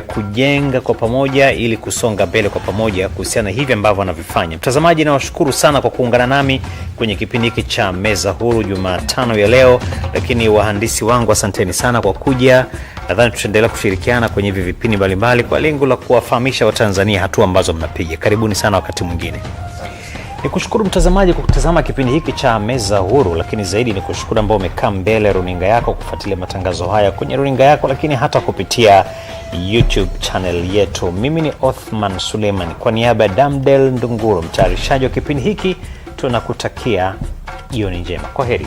kujenga kwa pamoja ili kusonga mbele kwa pamoja kuhusiana hivi ambavyo anavifanya. Mtazamaji, nawashukuru sana kwa kuungana nami kwenye kipindi hiki cha Meza Huru Jumatano ya leo, lakini wahandisi wangu asanteni sana kwa kuja. Nadhani tutaendelea kushirikiana kwenye hivi vipindi mbalimbali kwa lengo la kuwafahamisha Watanzania hatua ambazo mnapiga. Karibuni sana wakati mwingine. Nikushukuru mtazamaji kwa kutazama kipindi hiki cha Meza Huru, lakini zaidi ni kushukuru ambao umekaa mbele runinga yako kufuatilia matangazo haya kwenye runinga yako, lakini hata kupitia YouTube channel yetu. Mimi ni Othman Suleiman, kwa niaba ya Damdel Ndunguru, mtayarishaji wa kipindi hiki, tunakutakia jioni njema. Kwaheri.